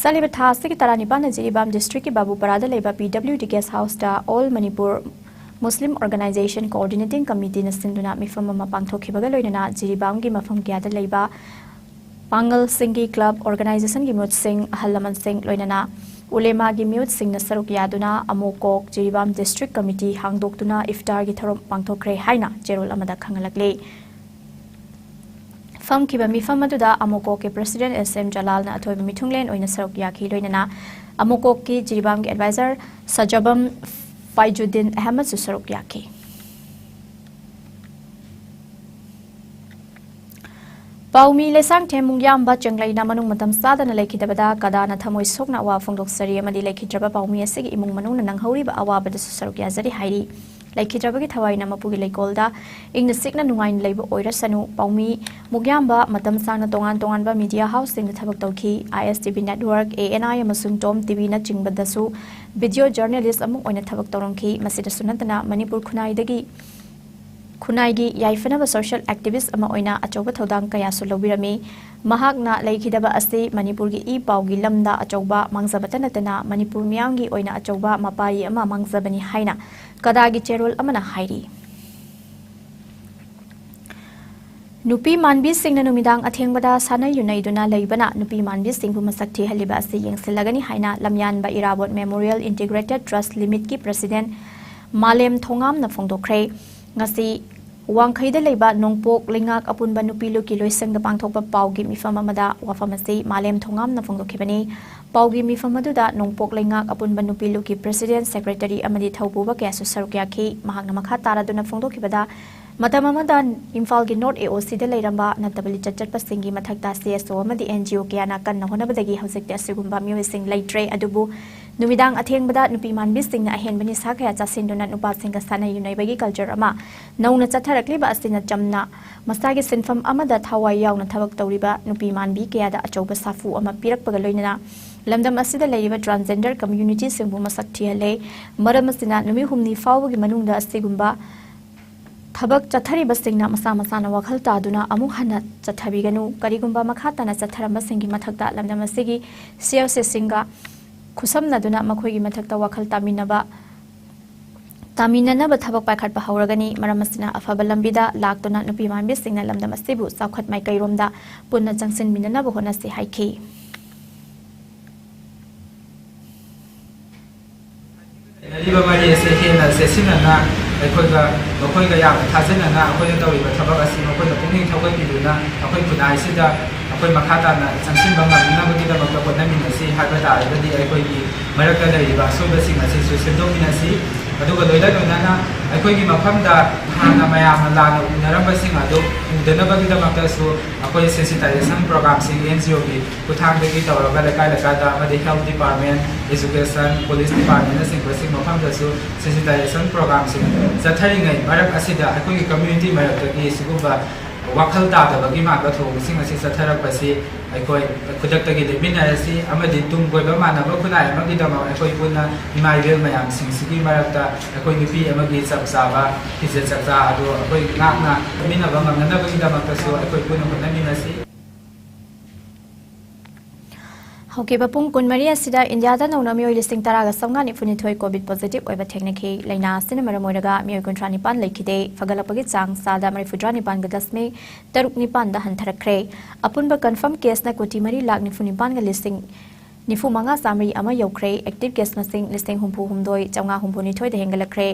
ꯆꯠꯂꯤꯕ ꯊꯥ ꯑꯁꯤꯒꯤ ꯇꯔꯥꯅꯤꯄꯥꯟꯗ ꯖꯤꯔꯤꯕꯥꯝ ꯗꯤꯁꯇ꯭ꯔꯤꯛꯀꯤ ꯕꯥꯕꯨꯄꯔꯥꯗ ꯂꯩꯕ ꯄꯤ ꯗꯕ꯭ꯂꯤꯎ ꯗꯤ ꯒꯦꯁ ꯍꯥꯎꯁꯇ ꯑꯣꯜ ꯃꯅꯤꯄꯨꯔ ꯃꯨꯁꯂꯤꯝ ꯑꯣꯔꯒꯅꯥꯏꯖꯦꯁꯟ ꯀꯣꯑꯣꯔꯗꯤꯅꯦꯇꯤꯡ ꯀꯃꯤꯇꯤꯅ ꯁꯤꯟꯗꯨꯅ ꯃꯤꯐꯝ ꯑꯃ ꯄꯥꯡꯊꯣꯛꯈꯤꯕꯒ ꯂꯣꯏꯅꯅ ꯖꯤꯔꯤꯕꯥꯝꯒꯤ ꯃꯐꯝ ꯀꯌꯥꯗ ꯂꯩꯕ ꯄꯥꯡꯒꯜꯁꯤꯡꯒꯤ ꯀ꯭ꯂꯕ, ꯑꯣꯔꯒꯅꯥꯏꯖꯦꯁꯟꯒꯤ ꯃꯤꯍꯨꯠꯁꯤꯡ, ꯑꯍꯜ ꯂꯃꯟꯁꯤꯡ, ꯂꯣꯏꯅꯅ ꯎꯂꯦꯃꯥꯒꯤ ꯃꯤꯍꯨꯠꯁꯤꯡꯅ ꯁꯔꯨꯛ ꯌꯥꯗꯨꯅ ꯑꯃꯣꯀꯣꯛ ꯖꯤꯔꯤꯕꯥꯝ ꯗꯤꯁꯇ꯭ꯔꯤꯛ ꯀꯃꯤꯇꯤ ꯍꯥꯡꯗꯣꯛꯇꯨꯅ ꯏꯐꯇꯥꯔꯒꯤ ꯊꯧꯔꯝ ꯄꯥꯡꯊꯣꯛꯈ꯭ꯔꯦ ꯍꯥꯏꯅ ꯆꯦꯔꯣꯜ ꯑꯃꯗ ꯈꯪꯍꯜꯂꯛꯂꯤ꯫ ꯐꯝꯈꯤꯕ ꯃꯤꯐꯝ ꯑꯗꯨꯗ ꯑꯃꯣꯀꯣꯛꯀꯤ ꯄ꯭ꯔꯁꯤꯗꯦꯟ ꯑꯦꯁ ꯑꯦꯝ ꯖꯂꯥꯜꯅ ꯑꯊꯣꯏꯕ ꯃꯤꯊꯨꯡꯂꯦꯟ ꯑꯣꯏꯅ ꯁꯔꯨꯛ ꯌꯥꯈꯤ꯫ ꯂꯣꯏꯅꯅ ꯑꯃꯣꯀꯣꯛꯀꯤ ꯖꯤꯔꯤꯕꯥꯝꯒꯤ ꯑꯦꯗꯚꯥꯏꯖꯔ ꯁꯖꯕꯝ ꯐꯥꯏꯖꯨꯗꯤꯟ ꯑꯍꯃꯗꯁꯨ ꯁꯔꯨꯛ ꯌꯥꯈꯤ꯫ ꯄꯥꯎꯃꯤ ꯂꯩꯁꯥꯡꯊꯦꯝ ꯃꯨꯡꯌꯥꯝꯕ ꯆꯦꯡꯂꯩꯅ ꯃꯅꯨꯡ ꯃꯇꯝ ꯆꯥꯗꯅ ꯂꯩꯈꯤꯗꯕꯗ ꯀꯗꯥꯅ ꯊꯃꯣꯏ ꯁꯣꯛꯅ ꯑꯋꯥ ꯐꯣꯡꯗꯣꯛꯆꯔꯤ ꯑꯃꯗꯤ ꯂꯩꯈꯤꯗ꯭ꯔꯕ ꯄꯥꯎꯃꯤ ꯑꯁꯤꯒꯤ ꯏꯃꯨꯡ ꯃꯅꯨꯡꯅ ꯅꯪꯍꯧꯔꯤꯕ ꯑꯋꯥꯕꯗꯁꯨ ꯁꯔꯨꯛ ꯌꯥꯖꯔꯤ ꯍꯥꯏꯔꯤ꯫ ꯂꯩꯈꯤꯗ꯭ꯔꯕꯒꯤ ꯊꯋꯥꯏꯅ ꯃꯄꯨꯒꯤ ꯂꯩꯀꯣꯜꯗ ꯏꯪꯅ ꯆꯤꯛꯅ ꯅꯨꯡꯉꯥꯏꯅ ꯂꯩꯕ ꯑꯣꯏꯔꯁꯅꯨ꯫ ꯄꯥꯎꯃꯤ ꯃꯨꯛꯌꯥꯝꯕ ꯃꯇꯝ ꯁꯥꯡꯅ ꯇꯣꯉꯥꯟ ꯇꯣꯉꯥꯟꯕ media houseꯁꯤꯡꯗ ꯊꯕꯛ ꯇꯧꯈꯤ꯫ I S T V network, A N I ꯑꯃꯁꯨꯡ Tom T Vꯅꯆꯤꯡꯕꯗꯁꯨ video journalist ꯑꯃ ꯑꯣꯏꯅ ꯊꯕꯛ ꯇꯧꯔꯝꯈꯤ꯫ ꯃꯁꯤꯗꯁꯨ ꯅꯠꯇꯅ ꯃꯅꯤꯄꯨꯔ ꯈꯨꯟꯅꯥꯏꯗꯒꯤ ꯈꯨꯟꯅꯥꯏꯒꯤ ꯌꯥꯏꯐꯅꯕ social activist ꯑꯃ ꯑꯣꯏꯅ ꯑꯆꯧꯕ ꯊꯧꯗꯥꯡ ꯀꯌꯥꯁꯨ ꯂꯧꯕꯤꯔꯝꯃꯤ꯫ ꯃꯍꯥꯛꯅ ꯂꯩꯈꯤꯗꯕ ꯑꯁꯤ ꯃꯅꯤꯄꯨꯔꯒꯤ ꯏ ꯄꯥꯎꯒꯤ ꯂꯝꯗ ꯑꯆꯧꯕ ꯃꯥꯡꯖꯕꯇ ꯅꯠꯇꯅ ꯃꯅꯤꯄꯨꯔ ꯃꯤꯌꯥꯝꯒꯤ ꯑꯣꯏꯅ ꯑꯆꯧꯕ ꯃꯄꯥꯔꯤ ꯑꯃ ꯃꯥꯡꯖꯕꯅꯤ ꯍꯥꯏꯅ ꯀꯗꯥꯒꯤ ꯆꯦꯔꯣꯜ ꯑꯃꯅ ꯍꯥꯏꯔꯤ꯫ ꯅꯨꯄꯤ ꯃꯥꯟꯕꯤꯁꯤꯡꯅ ꯅꯨꯃꯤꯗꯥꯡ ꯑꯊꯦꯡꯕꯗ ꯁꯥꯟꯅ ꯌꯨꯅꯩꯗꯨꯅ ꯂꯩꯕꯅ ꯅꯨꯄꯤ ꯃꯥꯟꯕꯤꯁꯤꯡꯕꯨ ꯃꯁꯛ ꯊꯤꯍꯜꯂꯤꯕ ꯑꯁꯤ ꯌꯦꯡꯁꯤꯜꯂꯒꯅꯤ ꯍꯥꯏꯅ ꯂꯝꯌꯥꯟꯕ ꯏꯔꯥꯕꯣꯠ Memorial Integrated Trust Limitꯀꯤ president ꯃꯥꯂꯦꯝ ꯊꯣꯉꯥꯝꯅ ꯐꯣꯡꯗꯣꯛꯈ꯭ꯔꯦ꯫ ꯉꯁꯤ ꯋꯥꯡꯈꯩꯗ ꯂꯩꯕ ꯅꯣꯡꯄꯣꯛ ꯂꯩꯉꯥꯛ ꯑꯄꯨꯟꯕ ꯅꯨꯄꯤ ꯂꯨꯞꯀꯤ ꯂꯣꯏꯁꯪꯗ ꯄꯥꯡꯊꯣꯛꯄ ꯄꯥꯎꯒꯤ ꯃꯤꯐꯝ ꯑꯃꯗ ꯋꯥꯐꯝ ꯑꯁꯤ ꯃꯥꯂꯦꯝ ꯊꯣꯉꯥꯝꯅ ꯐꯣꯡꯗꯣꯛꯈꯤꯕꯅꯤ꯫ ꯄꯥꯎꯒꯤ ꯃꯤꯐꯝ ꯑꯗꯨꯗ ꯅꯣꯡꯄꯣꯛ ꯂꯩꯉꯥꯛ ꯑꯄꯨꯟꯕ ꯅꯨꯄꯤ ꯂꯨꯞꯀꯤ president, secretary ꯑꯃꯗꯤ ꯊꯧꯄꯨꯕ ꯀꯌꯥꯁꯨ ꯁꯔꯨꯛ ꯌꯥꯈꯤ꯫ ꯃꯍꯥꯛꯅ ꯃꯈꯥ ꯇꯥꯔꯗꯨꯅ ꯐꯣꯡꯗꯣꯛꯈꯤꯕꯗ, ꯃꯇꯝ ꯑꯃꯗ ꯏꯝꯐꯥꯜꯒꯤ North A O Cꯗ ꯂꯩꯔꯝꯕ ꯅꯠꯇꯕ ꯂꯤꯆꯠ ꯆꯠꯄꯁꯤꯡꯒꯤ ꯃꯊꯛꯇ C S O ꯑꯃꯗꯤ N G O ꯀꯌꯥꯅ ꯀꯟꯅ ꯍꯣꯠꯅꯕꯗꯒꯤ ꯍꯧꯖꯤꯛꯇꯤ ꯑꯁꯤꯒꯨꯝꯕ ꯃꯤꯑꯣꯏꯁꯤꯡ ꯂꯩꯇ꯭ꯔꯦ꯫ ꯑꯗꯨꯕꯨ ꯅꯨꯃꯤꯗꯥꯡ ꯑꯊꯦꯡꯕꯗ ꯅꯨꯄꯤ ꯃꯥꯟꯕꯤꯁꯤꯡꯅ ꯑꯍꯦꯟꯕ ꯅꯤꯁꯥ ꯀꯌꯥ ꯆꯥꯁꯤꯟꯗꯨꯅ ꯅꯨꯄꯥꯁꯤꯡꯒ ꯁꯥꯟꯅ ꯌꯨꯅꯩꯕꯒꯤ culture ꯑꯃ ꯅꯧꯅ ꯆꯠꯊꯔꯛꯂꯤꯕ ꯑꯁꯤꯅ ꯆꯝꯅ ꯃꯁꯥꯒꯤ ꯁꯤꯟꯐꯝ ꯑꯃꯗ ꯊꯋꯥꯏ ꯌꯥꯎꯅ ꯊꯕꯛ ꯇꯧꯔꯤꯕ ꯅꯨꯄꯤ ꯃꯥꯟꯕꯤ ꯀꯌꯥꯗ ꯑꯆꯧꯕ ꯁꯥꯐꯨ ꯑꯃ ꯄꯤꯔꯛꯄꯒ ꯂꯣꯏꯅꯅ ꯂꯝꯗꯝ ꯑꯁꯤꯗ ꯂꯩꯔꯤꯕ transgender communityꯁꯤꯡꯕꯨ ꯃꯁꯛ ꯊꯤꯍꯜꯂꯦ꯫ ꯃꯔꯝ ꯑꯁꯤꯅ ꯅꯨꯃꯤꯠ ꯍꯨꯝꯅꯤ ꯐꯥꯎꯕꯒꯤ ꯃꯅꯨꯡꯗ ꯑꯁꯤꯒꯨꯝꯕ ꯊꯕꯛ ꯆꯠꯊꯔꯤꯕꯁꯤꯡꯅ ꯃꯁꯥ ꯃꯁꯥꯅ ꯋꯥꯈꯜ ꯇꯥꯗꯨꯅ ꯑꯃꯨꯛ ꯍꯟꯅ ꯆꯠꯊꯕꯤꯒꯅꯨ꯫ ꯀꯔꯤꯒꯨꯝꯕ ꯃꯈꯥ ꯇꯥꯅ ꯆꯠꯊꯔꯝꯕꯁꯤꯡꯒꯤ ꯃꯊꯛꯇ ꯂꯝꯗꯝ ꯑꯁꯤꯒꯤ C S Oꯁꯤꯡꯒ ꯈꯨꯠꯁꯝꯅꯗꯨꯅ ꯃꯈꯣꯏꯒꯤ ꯃꯊꯛꯇ ꯋꯥꯈꯜ ꯇꯥꯃꯤꯟꯅꯕ, ꯇꯥꯃꯤꯟꯅꯅꯕ ꯊꯕꯛ ꯄꯥꯏꯈꯠꯄ ꯍꯧꯔꯒꯅꯤ꯫ ꯃꯔꯝ ꯑꯁꯤꯅ ꯑꯐꯕ ꯂꯝꯕꯤꯗ ꯂꯥꯛꯇꯨꯅ ꯅꯨꯄꯤ ꯃꯥꯟꯕꯤꯁꯤꯡꯅ ꯂꯝꯗꯝ ꯑꯁꯤꯕꯨ ꯆꯥꯎꯈꯠ ꯃꯥꯏꯀꯩꯔꯣꯝꯗ ꯄꯨꯟꯅ ꯆꯪꯁꯤꯟꯃꯤꯟꯅꯅꯕ ꯍꯣꯠꯅꯁꯤ ꯍꯥꯏꯈꯤ꯫ ꯂꯩꯅꯔꯤꯕ ꯃꯔꯤ ꯑꯁꯤ ꯍꯦꯟꯅ ꯆꯦꯠꯁꯤꯟꯅꯅ ꯑꯩꯈꯣꯏꯒ, ꯃꯈꯣꯏꯒ ꯌꯥꯝꯅ ꯊꯥꯖꯅꯅ ꯑꯩꯈꯣꯏꯅ ꯇꯧꯔꯤꯕ ꯊꯕꯛ ꯑꯁꯤ ꯃꯈꯣꯏꯅ ꯄꯨꯛꯅꯤꯡ ꯊꯧꯒꯠꯄꯤꯗꯨꯅ ꯑꯩꯈꯣꯏ ꯈꯨꯟꯅꯥꯏꯁꯤꯗ ꯑꯩꯈꯣꯏ ꯃꯈꯥ ꯇꯥꯅ ꯆꯪꯁꯤꯟꯕ ꯉꯝꯅꯕꯒꯤꯗꯃꯛꯇ ꯍꯣꯠꯅꯃꯤꯟꯅꯁꯤ ꯍꯥꯏꯕ ꯇꯥꯔꯒꯗꯤ ꯑꯩꯈꯣꯏꯒꯤ ꯃꯔꯛꯇ ꯂꯩꯔꯤꯕ ꯑꯁꯣꯏꯕꯁꯤꯡ ꯑꯁꯤꯁꯨ ꯁꯦꯝꯗꯣꯛꯃꯤꯟꯅꯁꯤ꯫ ꯑꯗꯨꯒ ꯂꯣꯏꯅ ꯂꯣꯏꯅꯅ ꯑꯩꯈꯣꯏꯒꯤ ꯃꯐꯝꯗ ꯍꯥꯟꯅ ꯃꯌꯥꯝꯅ ꯂꯥꯟꯅ ꯎꯅꯔꯝꯕꯁꯤꯡ ꯑꯗꯨ ꯎꯗꯅꯕꯒꯤꯗꯃꯛꯇꯁꯨ ꯑꯩꯈꯣꯏ sensitization programꯁꯤꯡ NGOꯒꯤ ꯈꯨꯠꯊꯥꯡꯗꯒꯤ ꯇꯧꯔꯒ ꯂꯩꯀꯥꯏ ꯂꯩꯀꯥꯏꯗ ꯑꯃꯗꯤ health department, education, police departmentꯅꯆꯤꯡꯕꯁꯤꯡ ꯃꯐꯝꯗꯁꯨ sensitization programꯁꯤꯡ ꯆꯠꯊꯔꯤꯉꯩ ꯃꯔꯛ ꯑꯁꯤꯗ ꯑꯩꯈꯣꯏꯒꯤ community ꯃꯔꯛꯇꯒꯤ ꯁꯤꯒꯨꯝꯕ ꯋꯥꯈꯜ ꯇꯥꯗꯕꯒꯤ ꯃꯥꯟꯕ ꯊꯧꯑꯣꯡꯁꯤꯡ ꯑꯁꯤ ꯆꯠꯊꯔꯛꯄꯁꯤ ꯑꯩꯈꯣꯏ ꯈꯨꯗꯛꯇꯒꯤ ꯂꯦꯞꯃꯤꯟꯅꯔꯁꯤ ꯑꯃꯗꯤ ꯇꯨꯡ ꯀꯣꯏꯕ ꯃꯥꯟꯅꯕ ꯈꯨꯟꯅꯥꯏ ꯑꯃꯒꯤꯗꯃꯛ ꯑꯩꯈꯣꯏ ꯄꯨꯟꯅ ꯏꯃꯥ ꯏꯕꯦꯜ ꯃꯌꯥꯝꯁꯤꯡꯁꯤꯒꯤ ꯃꯔꯛꯇ ꯑꯩꯈꯣꯏ ꯅꯨꯄꯤ ꯑꯃꯒꯤ ꯆꯞ ꯆꯥꯕ ꯐꯤꯖꯦꯠ ꯆꯛꯆꯥ ꯑꯗꯨ ꯑꯩꯈꯣꯏ ꯉꯥꯛꯅ ꯆꯠꯃꯤꯟꯅꯕ ꯉꯝꯅꯅꯕꯒꯤꯗꯃꯛꯇꯁꯨ ꯑꯩꯈꯣꯏ ꯄꯨꯟꯅ ꯍꯣꯠꯅꯃꯤꯟꯅꯁꯤ꯫ ꯍꯧꯈꯤꯕ ꯄꯨꯡ ꯀꯨꯟꯃꯔꯤ ꯑꯁꯤꯗ ꯏꯟꯗꯤꯌꯥꯗ ꯅꯧꯅ ꯃꯤꯑꯣꯏ ꯂꯤꯁꯤꯡ ꯇꯔꯥꯒ ꯆꯥꯝꯃꯉꯥ ꯅꯤꯐꯨꯅꯤꯊꯣꯏ COVID positive ꯑꯣꯏꯕ ꯊꯦꯡꯅꯈꯤ꯫ ꯂꯥꯏꯅꯥ ꯑꯁꯤꯅ ꯃꯔꯝ ꯑꯣꯏꯔꯒ ꯃꯤꯑꯣꯏ ꯀꯨꯟꯊ꯭ꯔꯥ ꯅꯤꯄꯥꯟ ꯂꯩꯈꯤꯗꯦ꯫ ꯐꯒꯠꯂꯛꯄꯒꯤ ꯆꯥꯡ ꯆꯥꯗ ꯃꯔꯤꯐꯨꯇꯔꯥ ꯅꯤꯄꯥꯟꯒ ꯗꯁꯃꯤꯛ ꯇꯔꯨꯛ ꯅꯤꯄꯥꯟꯗ ꯍꯟꯊꯔꯛꯈ꯭ꯔꯦ꯫ ꯑꯄꯨꯟꯕ confirm caseꯅ ꯀꯣꯇꯤ ꯃꯔꯤ ꯂꯥꯈ ꯅꯤꯐꯨ ꯅꯤꯄꯥꯟꯒ ꯂꯤꯁꯤꯡ ꯅꯤꯐꯨ ꯃꯉꯥ ꯆꯥꯃꯔꯤ ꯑꯃ ꯌꯧꯈ꯭ꯔꯦ꯫ Active case ꯃꯁꯤꯡ ꯂꯤꯁꯤꯡ ꯍꯨꯝꯐꯨ ꯍꯨꯝꯗꯣꯏ ꯆꯥꯝꯃꯉꯥ ꯍꯨꯝꯐꯨ ꯅꯤꯊꯣꯏꯗ ꯍꯦꯟꯒꯠꯂꯛꯈ꯭ꯔꯦ꯫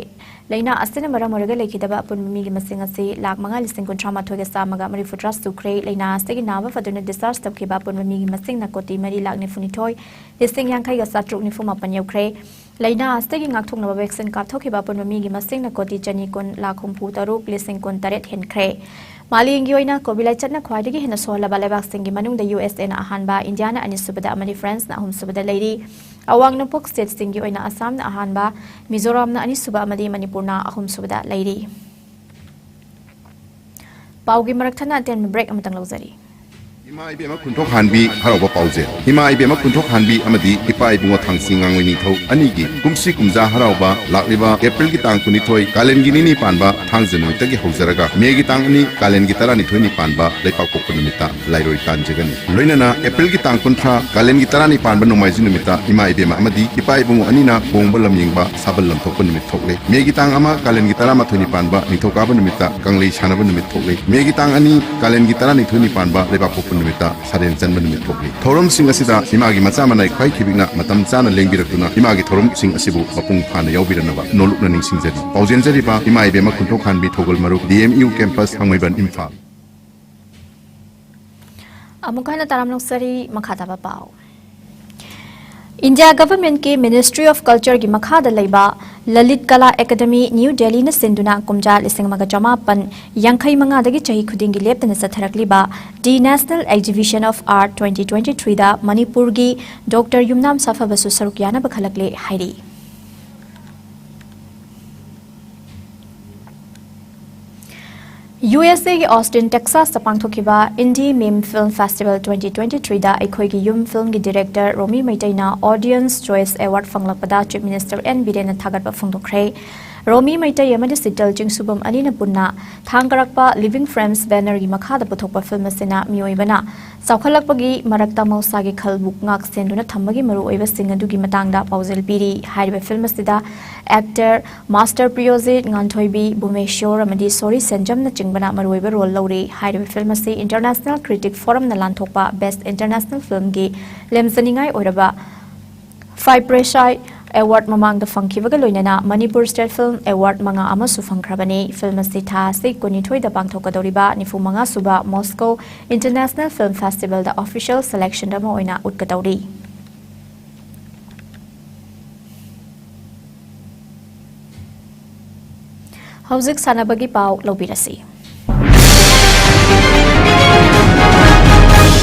ꯂꯥꯏꯅꯥ ꯑꯁꯤꯅ ꯃꯔꯝ ꯑꯣꯏꯔꯒ ꯂꯩꯈꯤꯗꯕ ꯑꯄꯨꯟꯕ ꯃꯤꯒꯤ ꯃꯁꯤꯡ ꯑꯁꯤ ꯂꯥꯈ ꯃꯉꯥ ꯂꯤꯁꯤꯡ ꯀꯨꯟꯊ꯭ꯔꯥ ꯃꯥꯊꯣꯏꯒ ꯆꯥꯝꯃꯒ ꯃꯔꯤꯐꯨꯇꯔꯥ ꯁꯨꯈ꯭ꯔꯦ꯫ ꯂꯥꯏꯅꯥ ꯑꯁꯤꯗꯒꯤ ꯅꯥꯕ ꯐꯗꯨꯅ discharge ꯇꯧꯈꯤꯕ ꯑꯄꯨꯟꯕ ꯃꯤꯒꯤ ꯃꯁꯤꯡꯅ ꯀꯣꯇꯤ ꯃꯔꯤ ꯂꯥꯈ ꯅꯤꯐꯨ ꯅꯤꯊꯣꯏ ꯂꯤꯁꯤꯡ ꯌꯥꯡꯈꯩꯒ ꯆꯥꯇ꯭ꯔꯨꯛ ꯅꯤꯐꯨ ꯃꯥꯄꯟ ꯌꯧꯈ꯭ꯔꯦ꯫ ꯂꯥꯏꯅꯥ ꯑꯁꯤꯗꯒꯤ ꯉꯥꯛꯊꯣꯛꯅꯕ vaccine ꯀꯥꯞꯊꯣꯛꯈꯤꯕ ꯑꯄꯨꯟꯕ ꯃꯤꯒꯤ ꯃꯁꯤꯡꯅ ꯀꯣꯇꯤ ꯆꯅꯤ ꯀꯨꯟ ꯂꯥꯈ ꯍꯨꯝꯐꯨ ꯇꯔꯨꯛ ꯂꯤꯁꯤꯡ ꯀꯨꯟ ꯇꯔꯦꯠ ꯍꯦꯟꯈ꯭ꯔꯦ꯫ ꯃꯥꯂꯦꯝꯒꯤ ꯑꯣꯏꯅ COVID ꯂꯥꯏꯆꯠꯅ ꯈ꯭ꯋꯥꯏꯗꯒꯤ ꯍꯦꯟꯅ ꯁꯣꯛꯍꯜꯂꯕ ꯂꯩꯕꯥꯛꯁꯤꯡꯒꯤ ꯃꯅꯨꯡꯗ USAꯅ ꯑꯍꯥꯟꯕ, ꯏꯟꯗꯤꯌꯥꯅ ꯑꯅꯤꯁꯨꯕꯗ ꯑꯃꯗꯤ Franceꯅ ꯑꯍꯨꯝꯁꯨꯕꯗ ꯂꯩꯔꯤ꯫ ꯑꯋꯥꯡ ꯅꯣꯡꯄꯣꯛ stateꯁꯤꯡꯒꯤ ꯑꯣꯏꯅ ꯑꯁꯥꯝꯅ ꯑꯍꯥꯟꯕ, ꯃꯤꯖꯣꯔꯥꯝꯅ ꯑꯅꯤꯁꯨꯕ ꯑꯃꯗꯤ ꯃꯅꯤꯄꯨꯔꯅ ꯑꯍꯨꯝꯁꯨꯕꯗ ꯂꯩꯔꯤ꯫ ꯄꯥꯎꯒꯤ ꯃꯔꯛ ꯊꯠꯅ ꯑꯇꯦꯟꯕ break ꯑꯃꯇꯪ ꯂꯧꯖꯔꯤ꯫ ꯏꯃꯥ ꯏꯕꯦꯝꯃ ꯈꯨꯟꯊꯣꯛ ꯍꯥꯟꯕꯤ ꯍꯔꯥꯎꯕ ꯄꯥꯎꯖꯦꯜ꯫ ꯏꯃꯥ ꯏꯕꯦꯝꯃ ꯈꯨꯟꯊꯣꯛ ꯍꯥꯟꯕꯤ ꯑꯃꯗꯤ ꯏꯄꯥ ꯏꯕꯨꯡꯉꯣ ꯊꯥꯡꯆꯤꯡ ꯉꯥꯡꯃꯩ ꯅꯤꯡꯊꯧ ꯑꯅꯤꯒꯤ ꯀꯨꯝꯁꯤ ꯀꯨꯝꯖꯥ ꯍꯔꯥꯎꯕ ꯂꯥꯛꯂꯤꯕ Aprilꯒꯤ ꯇꯥꯡ ꯀꯨꯟꯅꯤꯊꯣꯏ, ꯀꯥꯂꯦꯟꯒꯤ ꯅꯤꯅꯤ ꯄꯥꯟꯕ ꯊꯥꯡꯖ ꯅꯨꯃꯤꯠꯇꯒꯤ ꯍꯧꯖꯔꯒ Mayꯒꯤ ꯇꯥꯡ ꯑꯅꯤ, ꯀꯥꯂꯦꯟꯒꯤ ꯇꯔꯥꯅꯤꯊꯣꯏꯅꯤ ꯄꯥꯟꯕ ꯂꯩꯄꯥꯛꯄꯣꯛꯄ ꯅꯨꯃꯤꯠꯇ ꯂꯥꯏꯔꯣꯏ ꯀꯥꯟꯖꯒꯅꯤ꯫ ꯂꯣꯏꯅꯅ Aprilꯒꯤ ꯇꯥꯡ ꯀꯨꯟꯊ꯭ꯔꯥ, ꯀꯥꯂꯦꯟꯒꯤ ꯇꯔꯥꯅꯤ ꯄꯥꯟꯕ ꯅꯣꯡꯃꯥꯏꯖꯤꯡ ꯅꯨꯃꯤꯠꯇ ꯏꯃꯥ ꯏꯕꯦꯝꯃ ꯑꯃꯗꯤ ꯏꯄꯥ ꯏꯕꯨꯡꯉꯣ ꯑꯅꯤꯅ ꯍꯣꯡꯕ ꯂꯝ ꯌꯦꯡꯕ, ꯁꯥꯕꯜ ꯂꯝ ꯊꯣꯛꯄ ꯅꯨꯃꯤꯠ ꯊꯣꯛꯂꯦ꯫ Mayꯒꯤ ꯇꯥꯡ ꯑꯃ, ꯀꯥꯂꯦꯟꯒꯤ ꯇꯔꯥꯃꯥꯊꯣꯏꯅꯤ ꯄꯥꯟꯕ ꯅꯤꯡꯊꯧꯀꯥꯕ ꯅꯨꯃꯤꯠꯇ ꯀꯪꯂꯩ ꯁꯥꯟꯅꯕ ꯅꯨꯃꯤꯠ ꯊꯣꯛꯂꯦ꯫ Mayꯒꯤ ꯇꯥꯡ ꯑꯅꯤ, ꯀꯥꯂꯦꯟꯒꯤ ꯇꯔꯥꯅꯤꯊꯣꯏꯅꯤ ꯄꯥꯟꯕ ꯂꯩꯕꯥꯛꯄꯣꯛꯄ ꯅꯨꯃꯤꯠꯇ ꯁꯥꯔꯦꯡ ꯆꯟꯕ ꯅꯨꯃꯤꯠ ꯊꯣꯛꯂꯤ꯫ ꯊꯧꯔꯝꯁꯤꯡ ꯑꯁꯤꯗ ꯏꯃꯥꯒꯤ ꯃꯆꯥ ꯃꯅꯥꯏ ꯈ꯭ꯋꯥꯏ ꯈꯤꯕꯤꯛꯅ ꯃꯇꯝ ꯆꯥꯅ ꯂꯦꯡꯕꯤꯔꯛꯇꯨꯅ ꯏꯃꯥꯒꯤ ꯊꯧꯔꯝꯁꯤꯡ ꯑꯁꯤꯕꯨ ꯃꯄꯨꯡ ꯐꯥꯅ ꯌꯥꯎꯕꯤꯔꯅꯕ ꯅꯣꯂꯨꯛꯅ ꯅꯤꯡꯁꯤꯡꯖꯔꯤ꯫ ꯄꯥꯎꯖꯦꯟꯖꯔꯤꯕ ꯏꯃꯥ ꯏꯕꯦꯝꯃ ꯈꯨꯟꯊꯣꯛ ꯍꯥꯟꯕꯤ ꯊꯧꯒꯜ ꯃꯔꯨꯞ, D M U campus, ꯊꯥꯡꯃꯩꯕꯟ, ꯏꯝꯐꯥꯜ꯫ ꯑꯃꯨꯛ ꯍꯟꯅ ꯇꯥꯔꯝꯂꯣꯛꯆꯔꯤ꯫ ꯃꯈꯥ ꯇꯥꯕ ꯄꯥꯎ꯫ ꯏꯟꯗꯤꯌꯥ ꯒꯚꯔꯟꯃꯦꯟꯠꯀꯤ ꯃꯤꯅꯤꯁꯇ꯭ꯔꯤ ꯑꯣꯐ ꯀꯜꯆꯔꯒꯤ ꯃꯈꯥꯗ ꯂꯩꯕ ꯂꯂꯤꯠ ꯀꯂꯥ ꯑꯦꯀꯥꯗꯃꯤ, ꯅ꯭ꯌꯨ ꯗꯦꯜꯂꯤꯅ ꯁꯤꯟꯗꯨꯅ ꯀꯨꯝꯖꯥ ꯂꯤꯁꯤꯡ ꯑꯃꯒ ꯆꯃꯥꯄꯟ ꯌꯥꯡꯈꯩ ꯃꯉꯥꯗꯒꯤ ꯆꯍꯤ ꯈꯨꯗꯤꯡꯒꯤ ꯂꯦꯞꯇꯅ ꯆꯠꯊꯔꯛꯂꯤꯕ The National Exhibition of Art twenty twenty-threeꯗ ꯃꯅꯤꯄꯨꯔꯒꯤ ꯗꯣꯛꯇꯔ ꯌꯨꯝꯅꯥꯝ ꯁꯥꯐꯕꯁꯨ ꯁꯔꯨꯛ ꯌꯥꯅꯕ ꯈꯜꯂꯛꯂꯦ ꯍꯥꯏꯔꯤ꯫ ꯌꯨ ꯑꯦꯁ ꯑꯦꯒꯤ ꯑꯣꯁꯇꯤꯟ, ꯇꯦꯛꯁꯥꯁꯇ ꯄꯥꯡꯊꯣꯛꯈꯤꯕ Indie Meme Film Festival twenty twenty-threeꯗ ꯑꯩꯈꯣꯏꯒꯤ ꯌꯨꯝ ꯐꯤꯜꯝꯒꯤ ꯗꯤꯔꯦꯛꯇꯔ ꯔꯣꯃꯤ ꯃꯩꯇꯩꯅ ꯑꯣꯗꯤꯌꯟꯁ ꯆꯣꯏꯁ ꯑꯦꯋꯥꯔꯗ ꯐꯪꯂꯛꯄꯗ ꯆꯤꯐ ꯃꯤꯅꯤꯁꯇꯔ ꯑꯦꯟ ꯕꯤꯔꯦꯟꯅ ꯊꯥꯒꯠꯄ ꯐꯣꯡꯗꯣꯛꯈ꯭ꯔꯦ꯫ ꯔꯣꯃꯤ ꯃꯩꯇꯩ ꯑꯃꯗꯤ ꯁꯤꯇꯜ ꯆꯤꯡꯁꯨꯕꯝ ꯑꯅꯤꯅ ꯄꯨꯟꯅ ꯊꯥꯡ ꯀꯔꯛꯄ ꯂꯤꯚꯤꯡ ꯐ꯭ꯔꯦꯝꯁ ꯕꯦꯅꯔꯒꯤ ꯃꯈꯥꯗ ꯄꯨꯊꯣꯛꯄ ꯐꯤꯜꯝ ꯑꯁꯤꯅ ꯃꯤꯑꯣꯏꯕꯅ ꯆꯥꯎꯈꯠꯂꯛꯄꯒꯤ ꯃꯔꯛꯇ ꯃꯍꯧꯁꯥꯒꯤ ꯈꯜꯕꯨ ꯉꯥꯛ ꯁꯦꯟꯗꯨꯅ ꯊꯝꯕꯒꯤ ꯃꯔꯨꯑꯣꯏꯕꯁꯤꯡ ꯑꯗꯨꯒꯤ ꯃꯇꯥꯡꯗ ꯄꯥꯎꯖꯦꯜ ꯄꯤꯔꯤ꯫ ꯍꯥꯏꯔꯤꯕ ꯐꯤꯜꯝ ꯑꯁꯤꯗ ꯑꯦꯛꯇꯔ ꯃꯥꯁꯇꯔ ꯄ꯭ꯔꯤꯌꯣꯖꯤꯠ ꯉꯥꯟꯊꯣꯏꯕꯤ, ꯚꯨꯃꯦꯁꯣꯔ ꯑꯃꯗꯤ ꯁꯣꯔꯤ ꯁꯦꯟꯖꯝꯅꯆꯤꯡꯕꯅ ꯃꯔꯨꯑꯣꯏꯕ ꯔꯣꯜ ꯂꯧꯔꯤ꯫ ꯍꯥꯏꯔꯤꯕ ꯐꯤꯜꯝ ꯑꯁꯤ ꯏꯟꯇꯔꯅꯦꯁꯅꯦꯜ ꯀ꯭ꯔꯤꯇꯤꯛ ꯐꯣꯔꯝꯅ ꯂꯥꯟꯊꯣꯛꯄ ꯕꯦꯁ꯭ꯠ ꯏꯟꯇꯔꯅꯦꯁꯅꯦꯜ ꯐꯤꯜꯝꯒꯤ ꯂꯦꯝꯖꯅꯤꯡꯉꯥꯏ ꯑꯣꯏꯔꯕ ꯐꯥꯏꯄ꯭ꯔꯦꯁꯥꯏ ꯑꯦꯋꯥꯔꯗ ꯃꯃꯥꯡꯗ ꯐꯪꯈꯤꯕꯒ ꯂꯣꯏꯅꯅ ꯃꯅꯤꯄꯨꯔ ꯁ꯭ꯇꯦꯠ ꯐꯤꯜꯝ ꯑꯦꯋꯥꯔꯗ ꯃꯉꯥ ꯑꯃꯁꯨ ꯐꯪꯈ꯭ꯔꯕꯅꯤ꯫ ꯐꯤꯜꯝ ꯑꯁꯤ ꯊꯥ ꯑꯁꯤ ꯀꯨꯟꯅꯤꯊꯣꯏꯗ ꯄꯥꯡꯊꯣꯛꯀꯗꯧꯔꯤꯕ ꯅꯤꯐꯨ ꯃꯉꯥ ꯁꯨꯕ ꯃꯣꯁꯀꯣ ꯏꯟꯇꯔꯅꯦꯁꯅꯦꯜ ꯐꯤꯜꯝ ꯐꯦꯁꯇꯤꯚꯦꯜꯗ ꯑꯣꯐꯤꯁꯤꯌꯦꯜ ꯁꯦꯂꯦꯛꯁꯟ ꯑꯃ ꯑꯣꯏꯅ ꯎꯠꯀꯗꯧꯔꯤ꯫ ꯍꯧꯖꯤꯛ ꯁꯥꯟꯅꯕꯒꯤ ꯄꯥꯎ ꯂꯧꯕꯤꯔꯁꯤ꯫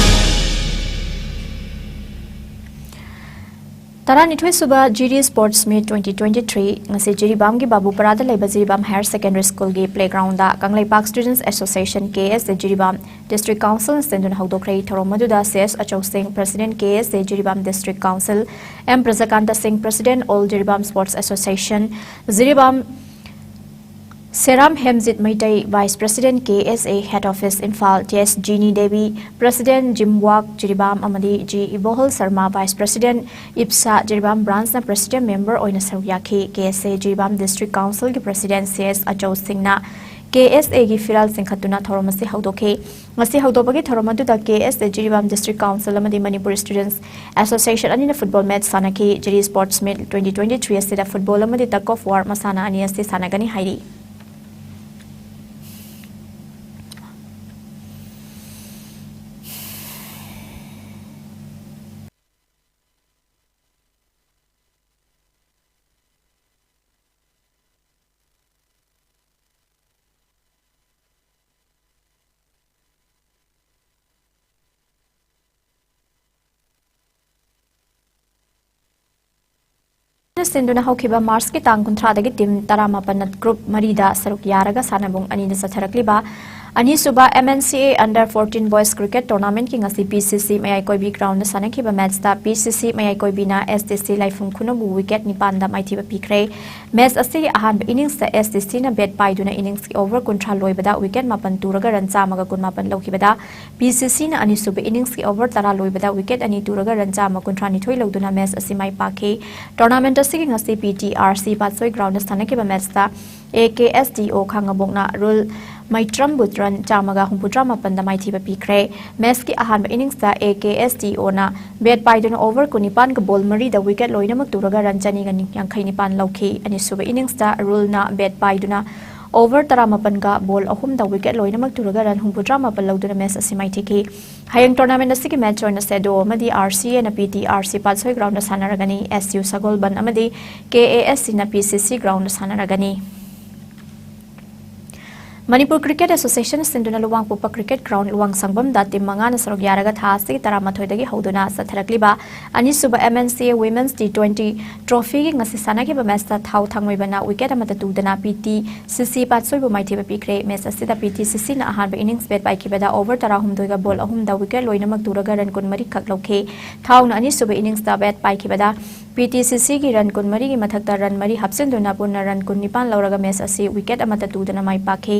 ꯇꯔꯥꯅꯤꯊꯣꯏ ꯁꯨꯕ ꯖꯤꯔꯤ ꯁ꯭ꯄꯣꯔꯠꯁ ꯃꯤꯠ twenty twenty-three ꯉꯁꯤ ꯖꯤꯔꯤꯕꯥꯝꯒꯤ ꯕꯥꯕꯨꯄꯔꯥꯗ ꯂꯩꯕ ꯖꯤꯔꯤꯕꯥꯝ ꯍꯥꯌꯔ ꯁꯦꯀꯦꯟꯗꯔꯤ ꯁ꯭ꯀꯨꯜꯒꯤ playground Kangleipak students association, K S A, Jiribam district ꯀꯥꯎꯟꯁꯤꯜꯅ ꯁꯤꯟꯗꯨꯅ ꯍꯧꯗꯣꯛꯈ꯭ꯔꯦ꯫ ꯊꯧꯔꯝ ꯑꯗꯨꯗ C S Achou Singh, president, K S A Jiribam district council, M Prajakanta Singh, president, all Jiribam sports association, Jiribam Seram Hemjit Meitei, vice president, K S A head office Imphal, T S Jini Devi, president, Jimwak Jiribam, ꯑꯃꯗꯤ G Ibohal Sharma, vice president, IPSA Jiribam ꯕ꯭ꯔꯥꯟꯁꯅ president member ꯑꯣꯏꯅ ꯁꯔꯨꯛ ꯌꯥꯈꯤ꯫ ꯀꯦ ꯑꯦꯁ ꯑꯦ ꯖꯤꯔꯤꯕꯥꯝ ꯗꯤꯁꯇ꯭ꯔꯤꯛ ꯀꯥꯎꯟꯁꯤꯜꯒꯤ president ꯁꯤ S ꯑꯆꯧ ꯁꯤꯡꯅ ꯀꯦ ꯑꯦꯁ ꯑꯦꯒꯤ ꯐꯤꯔꯥꯜ ꯆꯤꯡꯈꯠꯇꯨꯅ ꯊꯧꯔꯝ ꯑꯁꯤ ꯍꯧꯗꯣꯛꯈꯤ꯫ ꯉꯁꯤ ꯍꯧꯗꯣꯛꯄꯒꯤ ꯊꯧꯔꯝ ꯑꯗꯨꯗ ꯀꯦ S A Jiribam district council ꯑꯃꯗꯤ ꯃꯅꯤꯄꯨꯔ ꯁ꯭ꯇꯨꯗꯦꯟꯠꯁ ꯑꯦꯁꯣꯁꯤꯌꯦꯁꯟ ꯑꯅꯤꯅ ꯐꯨꯠꯕꯣꯜ ꯃꯦꯆ ꯁꯥꯟꯅꯈꯤ꯫ ꯖꯤꯔꯤ ꯁ꯭ꯄꯣꯔꯠꯁ ꯃꯤꯠ twenty twenty-three ꯑꯁꯤꯗ ꯐꯨꯠꯕꯣꯜ ꯑꯃꯗꯤ tug of war ꯃꯁꯥꯟꯅ ꯑꯅꯤ ꯑꯁꯤ ꯁꯥꯟꯅꯒꯅꯤ ꯍꯥꯏꯔꯤ꯫ ꯁꯤꯟꯗꯨꯅ ꯍꯧꯈꯤꯕ ꯃꯥꯔꯆꯀꯤ ꯇꯥꯡ ꯀꯨꯟꯊ꯭ꯔꯥꯗꯒꯤ ꯇꯤꯝ ꯇꯔꯥꯃꯥꯄꯟꯅ ꯒ꯭ꯔꯨꯞ ꯃꯔꯤꯗ ꯁꯔꯨꯛ ꯌꯥꯔꯒ ꯁꯥꯟꯅꯕꯨꯡ ꯑꯅꯤꯗ ꯆꯠꯊꯔꯛꯂꯤꯕ ꯑꯅꯤꯁꯨꯕ M N C A Under fourteen Boys Cricket Tournamentꯀꯤ ꯉꯁꯤ P C C ꯃꯌꯥꯏ ꯀꯣꯏꯕꯤ ꯒ꯭ꯔꯥꯎꯟꯗ ꯁꯥꯟꯅꯈꯤꯕ ꯃꯦꯠꯆꯇ P C C ꯃꯌꯥꯏ ꯀꯣꯏꯕꯤꯅ S T C ꯂꯥꯏꯐꯨꯡ ꯈꯨꯅꯧꯕꯨ ꯋꯤꯀꯦꯠ ꯅꯤꯄꯥꯟꯗ ꯃꯥꯏꯊꯤꯕ ꯄꯤꯈ꯭ꯔꯦ꯫ ꯃꯦꯠꯆ ꯑꯁꯤꯒꯤ ꯑꯍꯥꯟꯕ ꯏꯅꯤꯡꯁꯇ S T Cꯅ ꯕꯦꯠ ꯄꯥꯏꯗꯨꯅ ꯏꯅꯤꯡꯁꯀꯤ ꯑꯣꯚꯔ ꯀꯨꯟꯊ꯭ꯔꯥ ꯂꯣꯏꯕꯗ ꯋꯤꯀꯦꯠ ꯃꯥꯄꯟ ꯇꯨꯔꯒ ꯔꯟ ꯆꯥꯝꯃꯒ ꯀꯨꯟꯃꯥꯄꯟ ꯂꯧꯈꯤꯕꯗ P C Cꯅ ꯑꯅꯤꯁꯨꯕ ꯏꯅꯤꯡꯁꯀꯤ ꯑꯣꯚꯔ ꯇꯔꯥ ꯂꯣꯏꯕꯗ ꯋꯤꯀꯦꯠ ꯑꯅꯤ ꯇꯨꯔꯒ ꯔꯟ ꯆꯥꯝꯃ ꯀꯨꯟꯊ꯭ꯔꯥꯅꯤꯊꯣꯏ ꯂꯧꯗꯨꯅ ꯃꯦꯠꯆ ꯑꯁꯤ ꯃꯥꯏ ꯄꯥꯛꯈꯤ꯫ ꯇꯣꯔꯅꯥꯃꯦꯟꯠ ꯑꯁꯤꯒꯤ ꯉꯁꯤ P T R C Patsoi ground ꯁꯥꯟꯅꯈꯤꯕ ꯃꯦꯠꯆꯇ A K S T O ꯈꯥꯉꯕꯣꯛꯅ ꯔꯨꯜ ꯃꯩꯇ꯭ꯔꯝꯕꯨ ꯔꯟ ꯆꯥꯝꯃꯒ ꯍꯨꯝꯐꯨꯇꯔꯥ ꯃꯥꯄꯟꯗ ꯃꯥꯏꯊꯤꯕ ꯄꯤꯈ꯭ꯔꯦ꯫ ꯃꯦꯠꯆꯀꯤ ꯑꯍꯥꯟꯕ ꯏꯅꯤꯡꯁꯇ A K S T Oꯅ ꯕꯦꯠ ꯄꯥꯏꯗꯨꯅ ꯑꯣꯚꯔ ꯀꯨꯟꯅꯤꯄꯥꯟꯒ ꯕꯣꯜ ꯃꯔꯤꯗ ꯋꯤꯀꯦꯠ ꯂꯣꯏꯅꯃꯛ ꯇꯨꯔꯒ ꯔꯟ ꯆꯅꯤꯒ ꯌꯥꯡꯈꯩ ꯅꯤꯄꯥꯟ ꯂꯧꯈꯤ꯫ ꯑꯅꯤꯁꯨꯕ ꯏꯅꯤꯡꯁꯇ ꯔꯨꯜꯅ ꯕꯦꯠ ꯄꯥꯏꯗꯨꯅ ꯑꯣꯚꯔ ꯇꯔꯥꯃꯥꯄꯟꯒ ꯕꯣꯜ ꯑꯍꯨꯝꯗ ꯋꯤꯀꯦꯠ ꯂꯣꯏꯅꯃꯛ ꯇꯨꯔꯒ ꯔꯟ ꯍꯨꯝꯐꯨꯇꯔꯥ ꯃꯥꯄꯟ ꯂꯧꯗꯨꯅ ꯃꯦꯠꯆ ꯑꯁꯤ ꯃꯥꯏꯊꯤꯈꯤ꯫ ꯍꯌꯦꯡ ꯇꯣꯔꯅꯥꯃꯦꯟꯠ ꯑꯁꯤꯒꯤ ꯃꯦꯠꯆ ꯑꯣꯏꯅ ꯁꯦꯗꯣ ꯑꯃꯗꯤ R C Aꯅ P T R C Patsoi ground ꯁꯥꯟꯅꯔꯒꯅꯤ꯫ S U ꯁꯒꯣꯜꯕꯟ ꯑꯃꯗꯤ K A S Cꯅ P C C ꯒ꯭ꯔꯥꯎꯟꯗ ꯁꯥꯟꯅꯔꯒꯅꯤ꯫ ꯃꯅꯤꯄꯨꯔ ꯀ꯭ꯔꯤꯀꯦꯠ ꯑꯦꯁꯣꯁꯤꯌꯦꯁꯟ ꯁꯤꯟꯗꯨꯅ ꯂꯨꯋꯥꯡꯄꯣꯛꯄ ꯀ꯭ꯔꯤꯀꯦꯠ ꯒ꯭ꯔꯥꯎꯟ ꯂꯨꯋꯥꯡꯁꯪꯕꯝꯗ ꯇꯤꯝ ꯃꯉꯥꯅ ꯁꯔꯨꯛ ꯌꯥꯔꯒ ꯊꯥ ꯑꯁꯤꯒꯤ ꯇꯔꯥꯃꯥꯊꯣꯏꯗꯒꯤ ꯍꯧꯗꯨꯅ ꯆꯠꯊꯔꯛꯂꯤꯕ ꯑꯅꯤꯁꯨꯕ M N C A Women's T twenty Trophyꯒꯤ ꯉꯁꯤ ꯁꯥꯟꯅꯈꯤꯕ ꯃꯦꯠꯆꯇ ꯊꯥꯎ ꯊꯥꯡꯃꯩꯕꯟꯅ ꯋꯤꯀꯦꯠ ꯑꯃꯠꯇ ꯇꯨꯗꯅ P T C C ꯄꯥꯠꯁꯣꯏꯕꯨ ꯃꯥꯏꯊꯤꯕ ꯄꯤꯈ꯭ꯔꯦ꯫ ꯃꯦꯠꯆ ꯑꯁꯤꯗ P T C Cꯅ ꯑꯍꯥꯟꯕ ꯏꯅꯤꯡꯁ ꯕꯦꯠ ꯄꯥꯏꯈꯤꯕꯗ ꯑꯣꯚꯔ ꯇꯔꯥꯍꯨꯝꯗꯣꯏꯒ ꯕꯣꯜ ꯑꯍꯨꯝꯗ ꯋꯤꯀꯦꯠ ꯂꯣꯏꯅꯃꯛ ꯇꯨꯔꯒ ꯔꯟ ꯀꯨꯟꯃꯔꯤ ꯈꯛ ꯂꯧꯈꯤ꯫ ꯊꯥꯎꯅ ꯑꯅꯤꯁꯨꯕ ꯏꯅꯤꯡꯁꯇ ꯕꯦꯠ ꯄꯥꯏꯈꯤꯕꯗ P T C Cꯒꯤ ꯔꯟ ꯀꯨꯟꯃꯔꯤꯒꯤ ꯃꯊꯛꯇ ꯔꯟ ꯃꯔꯤ ꯍꯥꯞꯆꯤꯟꯗꯨꯅ ꯄꯨꯟꯅ ꯔꯟ ꯀꯨꯟꯅꯤꯄꯥꯟ ꯂꯧꯔꯒ ꯃꯦꯠꯆ ꯑꯁꯤ ꯋꯤꯀꯦꯠ ꯑꯃꯠꯇ ꯇꯨꯗꯅ ꯃꯥꯏ ꯄꯥꯛꯈꯤ꯫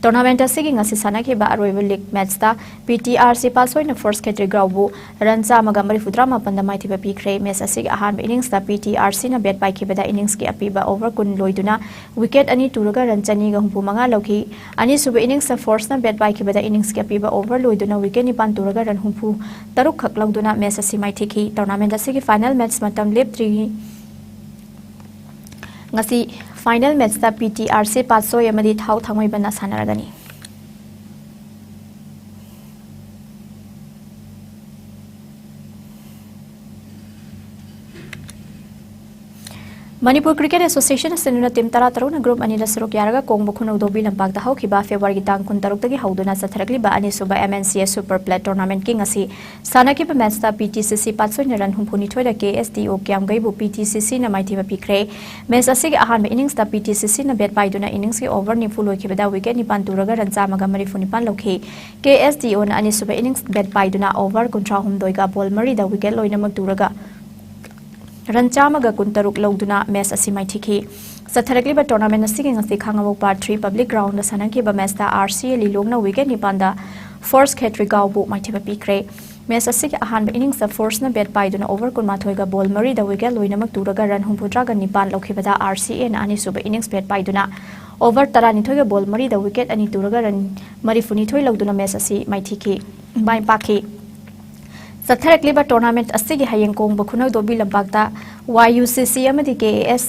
ꯇꯣꯔꯅꯥꯃꯦꯟꯠ ꯑꯁꯤꯒꯤ ꯉꯁꯤ ꯁꯥꯟꯅꯈꯤꯕ ꯑꯔꯣꯏꯕ ꯂꯤꯒ ꯃꯦꯠꯆꯇ P T R C ꯄꯥꯠꯁꯣꯏꯅ ꯐꯣꯔꯁ ꯈꯦꯇ꯭ꯔꯤ ꯒ꯭ꯔꯥꯎꯕꯨ ꯔꯟ ꯆꯥꯝꯃꯒ ꯃꯔꯤꯐꯨꯇꯔꯥ ꯃꯥꯄꯟꯗ ꯃꯥꯏꯊꯤꯕ ꯄꯤꯈ꯭ꯔꯦ꯫ ꯃꯦꯠꯆ ꯑꯁꯤꯒꯤ ꯑꯍꯥꯟꯕ ꯏꯅꯤꯡꯁꯇ P T R Cꯅ ꯕꯦꯠ ꯄꯥꯏꯈꯤꯕꯗ ꯏꯅꯤꯡꯁꯀꯤ ꯑꯄꯤꯕ ꯑꯣꯚꯔ ꯀꯨꯟ ꯂꯣꯏꯗꯨꯅ ꯋꯤꯀꯦꯠ ꯑꯅꯤ ꯇꯨꯔꯒ ꯔꯟ ꯆꯅꯤꯒ ꯍꯨꯝꯐꯨ ꯃꯉꯥ ꯂꯧꯈꯤ꯫ ꯑꯅꯤꯁꯨꯕ ꯏꯅꯤꯡꯁꯇ ꯐꯣꯔꯁꯅ ꯕꯦꯠ ꯄꯥꯏꯈꯤꯕꯗ ꯏꯅꯤꯡꯁꯀꯤ ꯑꯄꯤꯕ ꯑꯣꯚꯔ ꯂꯣꯏꯗꯨꯅ ꯋꯤꯀꯦꯠ ꯅꯤꯄꯥꯟ ꯇꯨꯔꯒ ꯔꯟ ꯍꯨꯝꯐꯨ ꯇꯔꯨꯛ ꯈꯛ ꯂꯧꯗꯨꯅ ꯃꯦꯠꯆ ꯑꯁꯤ ꯃꯥꯏꯊꯤꯈꯤ꯫ ꯇꯣꯔꯅꯥꯃꯦꯟꯠ ꯑꯁꯤꯒꯤ ꯐꯥꯏꯅꯦꯜ ꯃꯦꯠꯆ ꯃꯇꯝ ꯂꯦꯞꯇ꯭ꯔꯤ꯫ ꯉꯁꯤ ꯐꯥꯏꯅꯦꯜ ꯃꯦꯠꯆꯇ P T R C Patsoi ꯑꯃꯗꯤ ꯊꯥꯎ ꯊꯥꯡꯃꯩꯕꯟꯅ ꯁꯥꯟꯅꯔꯒꯅꯤ꯫ ꯃꯅꯤꯄꯨꯔ ꯀ꯭ꯔꯤꯀꯦꯠ ꯑꯦꯁꯣꯁꯤꯌꯦꯁꯟ ꯁꯤꯟꯗꯨꯅ ꯇꯤꯝ ꯇꯔꯥ ꯇꯔꯨꯛꯅ ꯒ꯭ꯔꯨꯞ ꯑꯅꯤꯗ ꯁꯔꯨꯛ ꯌꯥꯔꯒ ꯀꯣꯡꯕ ꯈꯨꯅꯧ ꯗꯣꯕꯤ ꯂꯝꯄꯥꯛꯇ ꯍꯧꯈꯤꯕ ꯐꯦꯕ꯭ꯔꯨꯋꯥꯔꯤꯒꯤ ꯇꯥꯡ ꯀꯨꯟꯇꯔꯨꯛꯇꯒꯤ ꯍꯧꯗꯨꯅ ꯆꯠꯊꯔꯛꯂꯤꯕ ꯑꯅꯤꯁꯨꯕ M N C S Super Plate Tournamentꯀꯤ ꯉꯁꯤ ꯁꯥꯟꯅꯈꯤꯕ ꯃꯦꯆꯇ P T C C ꯄꯥꯠꯁꯣꯏꯅ ꯔꯟ ꯍꯨꯝꯐꯨꯅꯤꯊꯣꯏꯗ K S D O ꯀ꯭ꯌꯥꯝꯒꯩꯕꯨ P T C Cꯅ ꯃꯥꯏꯊꯤꯕ ꯄꯤꯈ꯭ꯔꯦ꯫ ꯃꯦꯆ ꯑꯁꯤꯒꯤ ꯑꯍꯥꯟꯕ ꯏꯅꯤꯡꯁꯇ P T C Cꯅ ꯕꯦꯠ ꯄꯥꯏꯗꯨꯅ ꯏꯅꯤꯡꯁꯀꯤ ꯑꯣꯚꯔ ꯅꯤꯐꯨ ꯂꯣꯏꯈꯤꯕꯗ ꯋꯤꯀꯦꯠ ꯅꯤꯄꯥꯟ ꯇꯨꯔꯒ ꯔꯟ ꯆꯥꯝꯃꯒ ꯃꯔꯤꯐꯨ ꯅꯤꯄꯥꯟ ꯂꯧꯈꯤ꯫ K S D Oꯅ ꯑꯅꯤꯁꯨꯕ ꯏꯅꯤꯡꯁ ꯕꯦꯠ ꯄꯥꯏꯗꯨꯅ ꯑꯣꯚꯔ ꯀꯨꯟꯊ꯭ꯔꯥꯍꯨꯝꯗꯣꯏꯒ ꯕꯣꯜ ꯃꯔꯤꯗ ꯋꯤꯀꯦꯠ ꯂꯣꯏꯅꯃꯛ ꯇꯨꯔꯒ ꯔꯟ ꯆꯥꯝꯃꯒ ꯀꯨꯟꯇꯔꯨꯛ ꯂꯧꯗꯨꯅ ꯃꯦꯆ ꯑꯁꯤ ꯃꯥꯏꯊꯤꯈꯤ꯫ ꯆꯠꯊꯔꯛꯂꯤꯕ ꯇꯣꯔꯅꯥꯃꯦꯟ ꯑꯁꯤꯒꯤ ꯉꯁꯤ ꯈꯥꯉꯕꯣꯛ ꯄꯥꯔꯠ ꯊ꯭ꯔꯤ ꯄꯕ꯭ꯂꯤꯛ ꯒ꯭ꯔꯥꯎꯟꯗ ꯁꯥꯟꯅꯈꯤꯕ ꯃꯦꯆꯇ R C A ꯂꯤꯂꯣꯡꯅ ꯋꯤꯀꯦꯠ ꯅꯤꯄꯥꯟꯗ ꯐꯣꯔꯁ ꯈꯦꯇ꯭ꯔꯤꯒꯥꯎꯕꯨ ꯃꯥꯏꯊꯤꯕ ꯄꯤꯈ꯭ꯔꯦ꯫ ꯃꯦꯆ ꯑꯁꯤꯒꯤ ꯑꯍꯥꯟꯕ ꯏꯅꯤꯡꯁꯇ ꯐꯣꯔꯁꯅ ꯕꯦꯠ ꯄꯥꯏꯗꯨꯅ ꯑꯣꯚꯔ ꯀꯨꯟꯃꯥꯊꯣꯏꯒ ꯕꯣꯜ ꯃꯔꯤꯗ ꯋꯤꯀꯦꯠ ꯂꯣꯏꯅꯃꯛ ꯇꯨꯔꯒ ꯔꯟ ꯍꯨꯝꯐꯨꯇꯔꯥꯒ ꯅꯤꯄꯥꯟ ꯂꯧꯈꯤꯕꯗ R C Aꯅ ꯑꯅꯤꯁꯨꯕ ꯏꯅꯤꯡꯁ ꯕꯦꯠ ꯄꯥꯏꯗꯨꯅ ꯑꯣꯚꯔ ꯇꯔꯥꯅꯤꯊꯣꯏꯒ ꯕꯣꯜ ꯃꯔꯤꯗ ꯋꯤꯀꯦꯠ ꯑꯅꯤ ꯇꯨꯔꯒ ꯔꯟ ꯃꯔꯤꯐꯨꯅꯤꯊꯣꯏ ꯂꯧꯗꯨꯅ ꯃꯦꯆ ꯑꯁꯤ ꯃꯥꯏꯊꯤꯈꯤ, ꯃꯥꯏ ꯄꯥꯛꯈꯤ꯫ ꯆꯠꯊꯔꯛꯂꯤꯕ ꯇꯣꯔꯅꯥꯃꯦꯟ ꯑꯁꯤꯒꯤ ꯍꯌꯦꯡ ꯀꯣꯡꯕ ꯈꯨꯅꯧ ꯗꯣꯕꯤ ꯂꯝꯄꯥꯛꯇ Y U C C ꯑꯃꯗꯤ K A S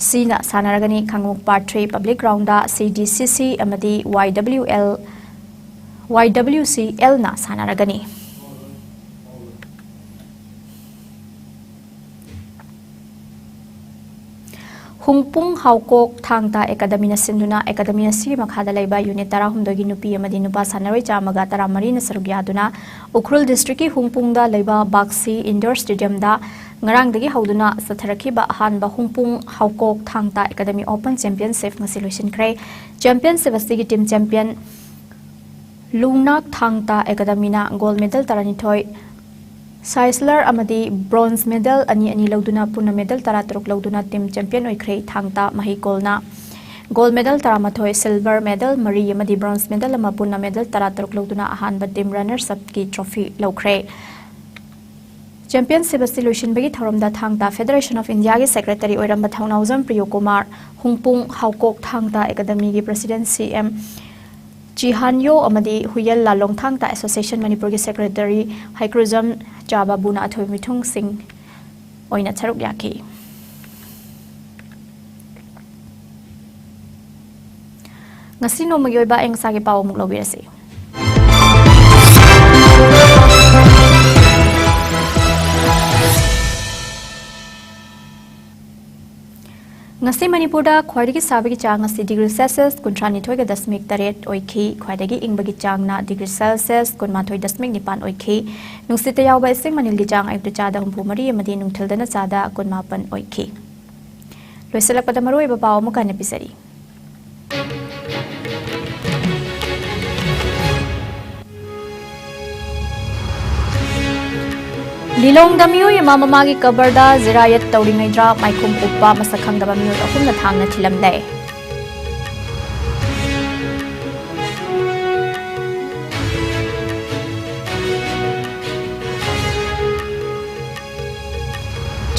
Cꯅ ꯁꯥꯟꯅꯔꯒꯅꯤ꯫ ꯈꯥꯉꯕꯣꯛ part three public ground C D C C ꯑꯃꯗꯤ Y W L, Y W C Lꯅ ꯁꯥꯟꯅꯔꯒꯅꯤ꯫ ꯍꯨꯡꯄꯨꯡ ꯍꯥꯎꯀꯣꯛ ꯊꯥꯡ ꯇꯥ ꯑꯦꯀꯥꯗꯃꯤꯅ ꯁꯤꯟꯗꯨꯅ ꯑꯦꯀꯥꯗꯃꯤ ꯑꯁꯤꯒꯤ ꯃꯈꯥꯗ ꯂꯩꯕ ꯌꯨꯅꯤꯠ ꯇꯔꯥꯍꯨꯝꯗꯣꯏꯒꯤ ꯅꯨꯄꯤ ꯑꯃꯗꯤ ꯅꯨꯄꯥ ꯁꯥꯟꯅꯔꯣꯏ ꯆꯥꯝꯃꯒ ꯇꯔꯥꯃꯔꯤꯅ ꯁꯔꯨꯛ ꯌꯥꯗꯨꯅ ꯎꯈ꯭ꯔꯨꯜ ꯗꯤꯁꯇ꯭ꯔꯤꯛꯀꯤ ꯍꯨꯡꯄꯨꯡꯗ ꯂꯩꯕ ꯕꯥꯛꯁꯤ ꯏꯟꯗꯣꯔ ꯁ꯭ꯇꯦꯗꯤꯌꯝꯗ ꯉꯔꯥꯡꯗꯒꯤ ꯍꯧꯗꯨꯅ ꯆꯠꯊꯔꯛꯈꯤꯕ ꯑꯍꯥꯟꯕ ꯍꯨꯡꯄꯨꯡ ꯍꯥꯎꯀꯣꯛ ꯊꯥꯡ ꯇꯥ ꯑꯦꯀꯥꯗꯃꯤ ꯑꯣꯄꯟ ꯆꯦꯝꯄꯤꯌꯟꯁꯤꯞ ꯉꯁꯤ ꯂꯣꯏꯁꯤꯟꯈ꯭ꯔꯦ꯫ ꯆꯦꯝꯄꯤꯌꯟꯁꯤꯞ ꯑꯁꯤꯒꯤ ꯇꯤꯝ ꯆꯦꯝꯄꯤꯌꯟ ꯂꯨꯡꯅꯥꯛ ꯊꯥꯡ ꯇꯥ ꯑꯦꯀꯥꯗꯃꯤꯅ ꯒꯣꯜ ꯃꯦꯗꯜ ꯇꯔꯥꯅꯤꯊꯣꯏ, ꯁꯥꯏꯁꯂꯔ ꯑꯃꯗꯤ ꯕ꯭ꯔꯣꯟꯖ ꯃꯦꯗꯜ ꯑꯅꯤ ꯑꯅꯤ ꯂꯧꯗꯨꯅ ꯄꯨꯟꯅ ꯃꯦꯗꯜ ꯇꯔꯥꯇꯔꯨꯛ ꯂꯧꯗꯨꯅ ꯇꯤꯝ ꯆꯦꯝꯄꯤꯌꯟ ꯑꯣꯏꯈ꯭ꯔꯦ꯫ ꯊꯥꯡ ꯇꯥ ꯃꯍꯩꯀꯣꯜꯅ ꯒꯣꯜ ꯃꯦꯗꯜ ꯇꯔꯥꯃꯥꯊꯣꯏ, ꯁꯤꯜꯚꯔ ꯃꯦꯗꯜ ꯃꯔꯤ ꯑꯃꯗꯤ ꯕ꯭ꯔꯣꯟꯖ ꯃꯦꯗꯜ ꯑꯃ, ꯄꯨꯟꯅ ꯃꯦꯗꯜ ꯇꯔꯥꯇꯔꯨꯛ ꯂꯧꯗꯨꯅ ꯑꯍꯥꯟꯕ ꯇꯤꯝ ꯔꯟꯅꯔꯁ ꯑꯞꯀꯤ ꯇ꯭ꯔꯣꯐꯤ ꯂꯧꯈ꯭ꯔꯦ꯫ ꯆꯦꯝꯄꯤꯌꯟꯁꯤꯞ ꯑꯁꯤ ꯂꯣꯏꯁꯤꯟꯕꯒꯤ ꯊꯧꯔꯝꯗ ꯊꯥꯡ ꯇꯥ ꯐꯦꯗꯔꯦꯁꯟ ꯑꯣꯐ ꯏꯟꯗꯤꯌꯥꯒꯤ ꯁꯦꯀ꯭ꯔꯦꯇꯔꯤ ꯑꯣꯏꯔꯝꯕ ꯊꯧꯅꯥꯎꯖꯝ ꯄ꯭ꯔꯤꯌꯣꯀꯨꯃꯥꯔ, ꯍꯨꯡꯄꯨꯡ ꯍꯥꯎꯀꯣꯛ ꯊꯥꯡ ꯇꯥ ꯑꯦꯀꯥꯗꯃꯤꯒꯤ ꯄ꯭ꯔꯁꯤꯗꯦꯟ ꯁꯤ ꯑꯦꯝ ꯆꯤꯍꯥꯟꯌꯣ ꯑꯃꯗꯤ ꯍꯨꯌꯦꯜ ꯂꯥꯂꯣꯡ ꯊꯥꯡ ꯇꯥ ꯑꯦꯁꯣꯁꯤꯌꯦꯁꯟ ꯃꯅꯤꯄꯨꯔꯒꯤ ꯁꯦꯀ꯭ꯔꯦꯇꯔꯤ ꯍꯩꯀ꯭ꯔꯨꯖꯝ ꯆꯥꯕꯥꯕꯨꯅ ꯑꯊꯣꯏꯕ ꯃꯤꯊꯨꯡꯁꯤꯡ ꯑꯣꯏꯅ ꯁꯔꯨꯛ ꯌꯥꯈꯤ꯫ ꯉꯁꯤ ꯅꯣꯡꯃꯒꯤ ꯑꯣꯏꯕ ꯑꯏꯪ ꯑꯁꯥꯒꯤ ꯄꯥꯎ ꯑꯃꯨꯛ ꯂꯧꯕꯤꯔꯁꯤ꯫ ꯉꯁꯤ ꯃꯅꯤꯄꯨꯔꯗ ꯈ꯭ꯋꯥꯏꯗꯒꯤ ꯁꯥꯕꯒꯤ ꯆꯥꯡ ꯑꯁꯤ ꯗꯤꯒ꯭ꯔꯤ ꯁꯦꯜꯁꯤꯌꯁ ꯀꯨꯟꯊ꯭ꯔꯥ ꯅꯤꯊꯣꯏꯒ ꯗꯁꯃꯤꯛ ꯇꯔꯦꯠ ꯑꯣꯏꯈꯤ꯫ ꯈ꯭ꯋꯥꯏꯗꯒꯤ ꯏꯪꯕꯒꯤ ꯆꯥꯡꯅ ꯗꯤꯒ꯭ꯔꯤ ꯁꯦꯜꯁꯤꯌꯁ ꯀꯨꯟꯃꯥꯊꯣꯏ ꯗꯁꯃꯤꯛ ꯅꯤꯄꯥꯟ ꯑꯣꯏꯈꯤ꯫ ꯅꯨꯡꯁꯤꯠꯇ ꯌꯥꯎꯕ ꯏꯁꯤꯡ ꯃꯅꯤꯜꯒꯤ ꯆꯥꯡ ꯑꯌꯨꯛꯇ ꯆꯥꯗ ꯍꯨꯝꯐꯨ ꯃꯔꯤ ꯑꯃꯗꯤ ꯅꯨꯡꯊꯤꯜꯗꯅ ꯆꯥꯗ ꯀꯨꯟꯃꯥꯄꯟ ꯑꯣꯏꯈꯤ꯫ ꯂꯣꯏꯁꯤꯜꯂꯛꯄꯗ ꯃꯔꯨꯑꯣꯏꯕ ꯄꯥꯎ ꯑꯃꯨꯛ ꯍꯟꯅ ꯄꯤꯖꯔꯤ꯫ ꯂꯤꯂꯣꯡꯗ ꯃꯤꯑꯣꯏ ꯑꯃ ꯃꯃꯥꯒꯤ ꯀꯕꯔꯗ ꯖꯤꯔꯥꯌꯠ ꯇꯧꯔꯤꯉꯩꯗ ꯃꯥꯏꯈꯨꯝ ꯎꯞꯄ ꯃꯁꯛ ꯈꯪꯗꯕ ꯃꯤꯑꯣꯏ ꯑꯍꯨꯝꯅ ꯊꯥꯡꯅ ꯊꯤꯜꯂꯝꯂꯦ꯫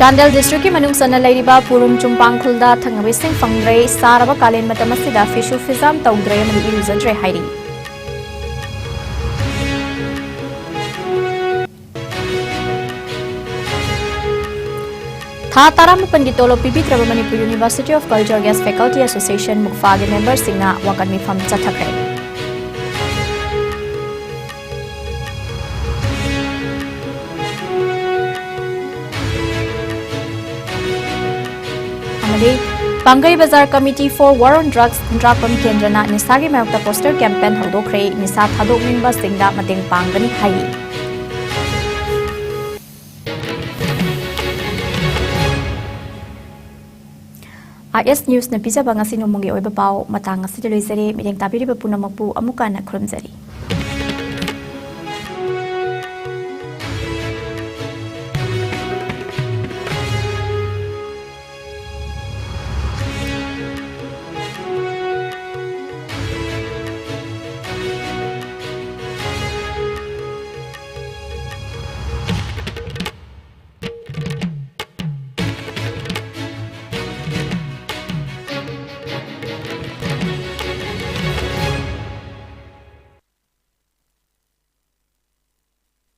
ꯆꯥꯟꯗꯦꯜ ꯗꯤꯁꯇ꯭ꯔꯤꯛꯀꯤ ꯃꯅꯨꯡ ꯆꯟꯅ ꯂꯩꯔꯤꯕ ꯄꯨꯔꯨꯝ ꯆꯨꯝꯄꯥꯡꯈꯨꯜꯗ ꯊꯛꯅꯕ ꯏꯁꯤꯡ ꯐꯪꯗ꯭ꯔꯦ꯫ ꯁꯥꯔꯕ ꯀꯥꯂꯦꯟ ꯃꯇꯝ ꯑꯁꯤꯗ ꯐꯤꯁꯨ ꯐꯤꯖꯥꯝ ꯇꯧꯗ꯭ꯔꯦ ꯑꯃꯗꯤ ꯏꯔꯨꯖꯗ꯭ꯔꯦ ꯍꯥꯏꯔꯤ꯫ ꯊꯥ ꯇꯔꯥꯃꯥꯄꯟꯒꯤ ꯇꯣꯂꯣꯞ ꯄꯤꯕꯤꯗ꯭ꯔꯕ Manipur University of Culture Guest Faculty Association, ꯃꯨꯛꯐꯥꯒꯤ ꯃꯦꯝꯕꯔꯁꯤꯡꯅ ꯋꯥꯀꯠ ꯃꯤꯐꯝ ꯆꯠꯊꯈ꯭ꯔꯦ꯫ ꯑꯃꯗꯤ ꯄꯥꯡꯒꯩ ꯕꯖꯥꯔ Committee for War on Drugs ꯈꯨꯟꯗ꯭ꯔꯥꯛꯄꯝ ꯀꯦꯟꯗ꯭ꯔꯅ ꯅꯤꯁꯥꯒꯤ ꯃꯥꯌꯣꯛꯇ poster campaign ꯍꯧꯗꯣꯛꯈ꯭ꯔꯦ꯫ ꯅꯤꯁꯥ ꯊꯥꯗꯣꯛꯅꯤꯡꯕꯁꯤꯡꯗ ꯃꯇꯦꯡ ꯄꯥꯡꯒꯅꯤ ꯍꯥꯏꯔꯤ꯫ IS Newsꯅ ꯄꯤꯖꯕ ꯉꯁꯤ ꯅꯣꯡꯃꯒꯤ ꯑꯣꯏꯕ ꯄꯥꯎ ꯃꯇꯥꯡ ꯑꯁꯤꯗ ꯂꯣꯏꯖꯔꯦ꯫ ꯃꯤꯠꯌꯦꯡ ꯇꯥꯕꯤꯔꯤꯕ ꯄꯨꯝꯅꯃꯛꯄꯨ ꯑꯃꯨꯛꯀ ꯍꯟꯅ ꯈꯨꯔꯨꯝꯖꯔꯤ꯫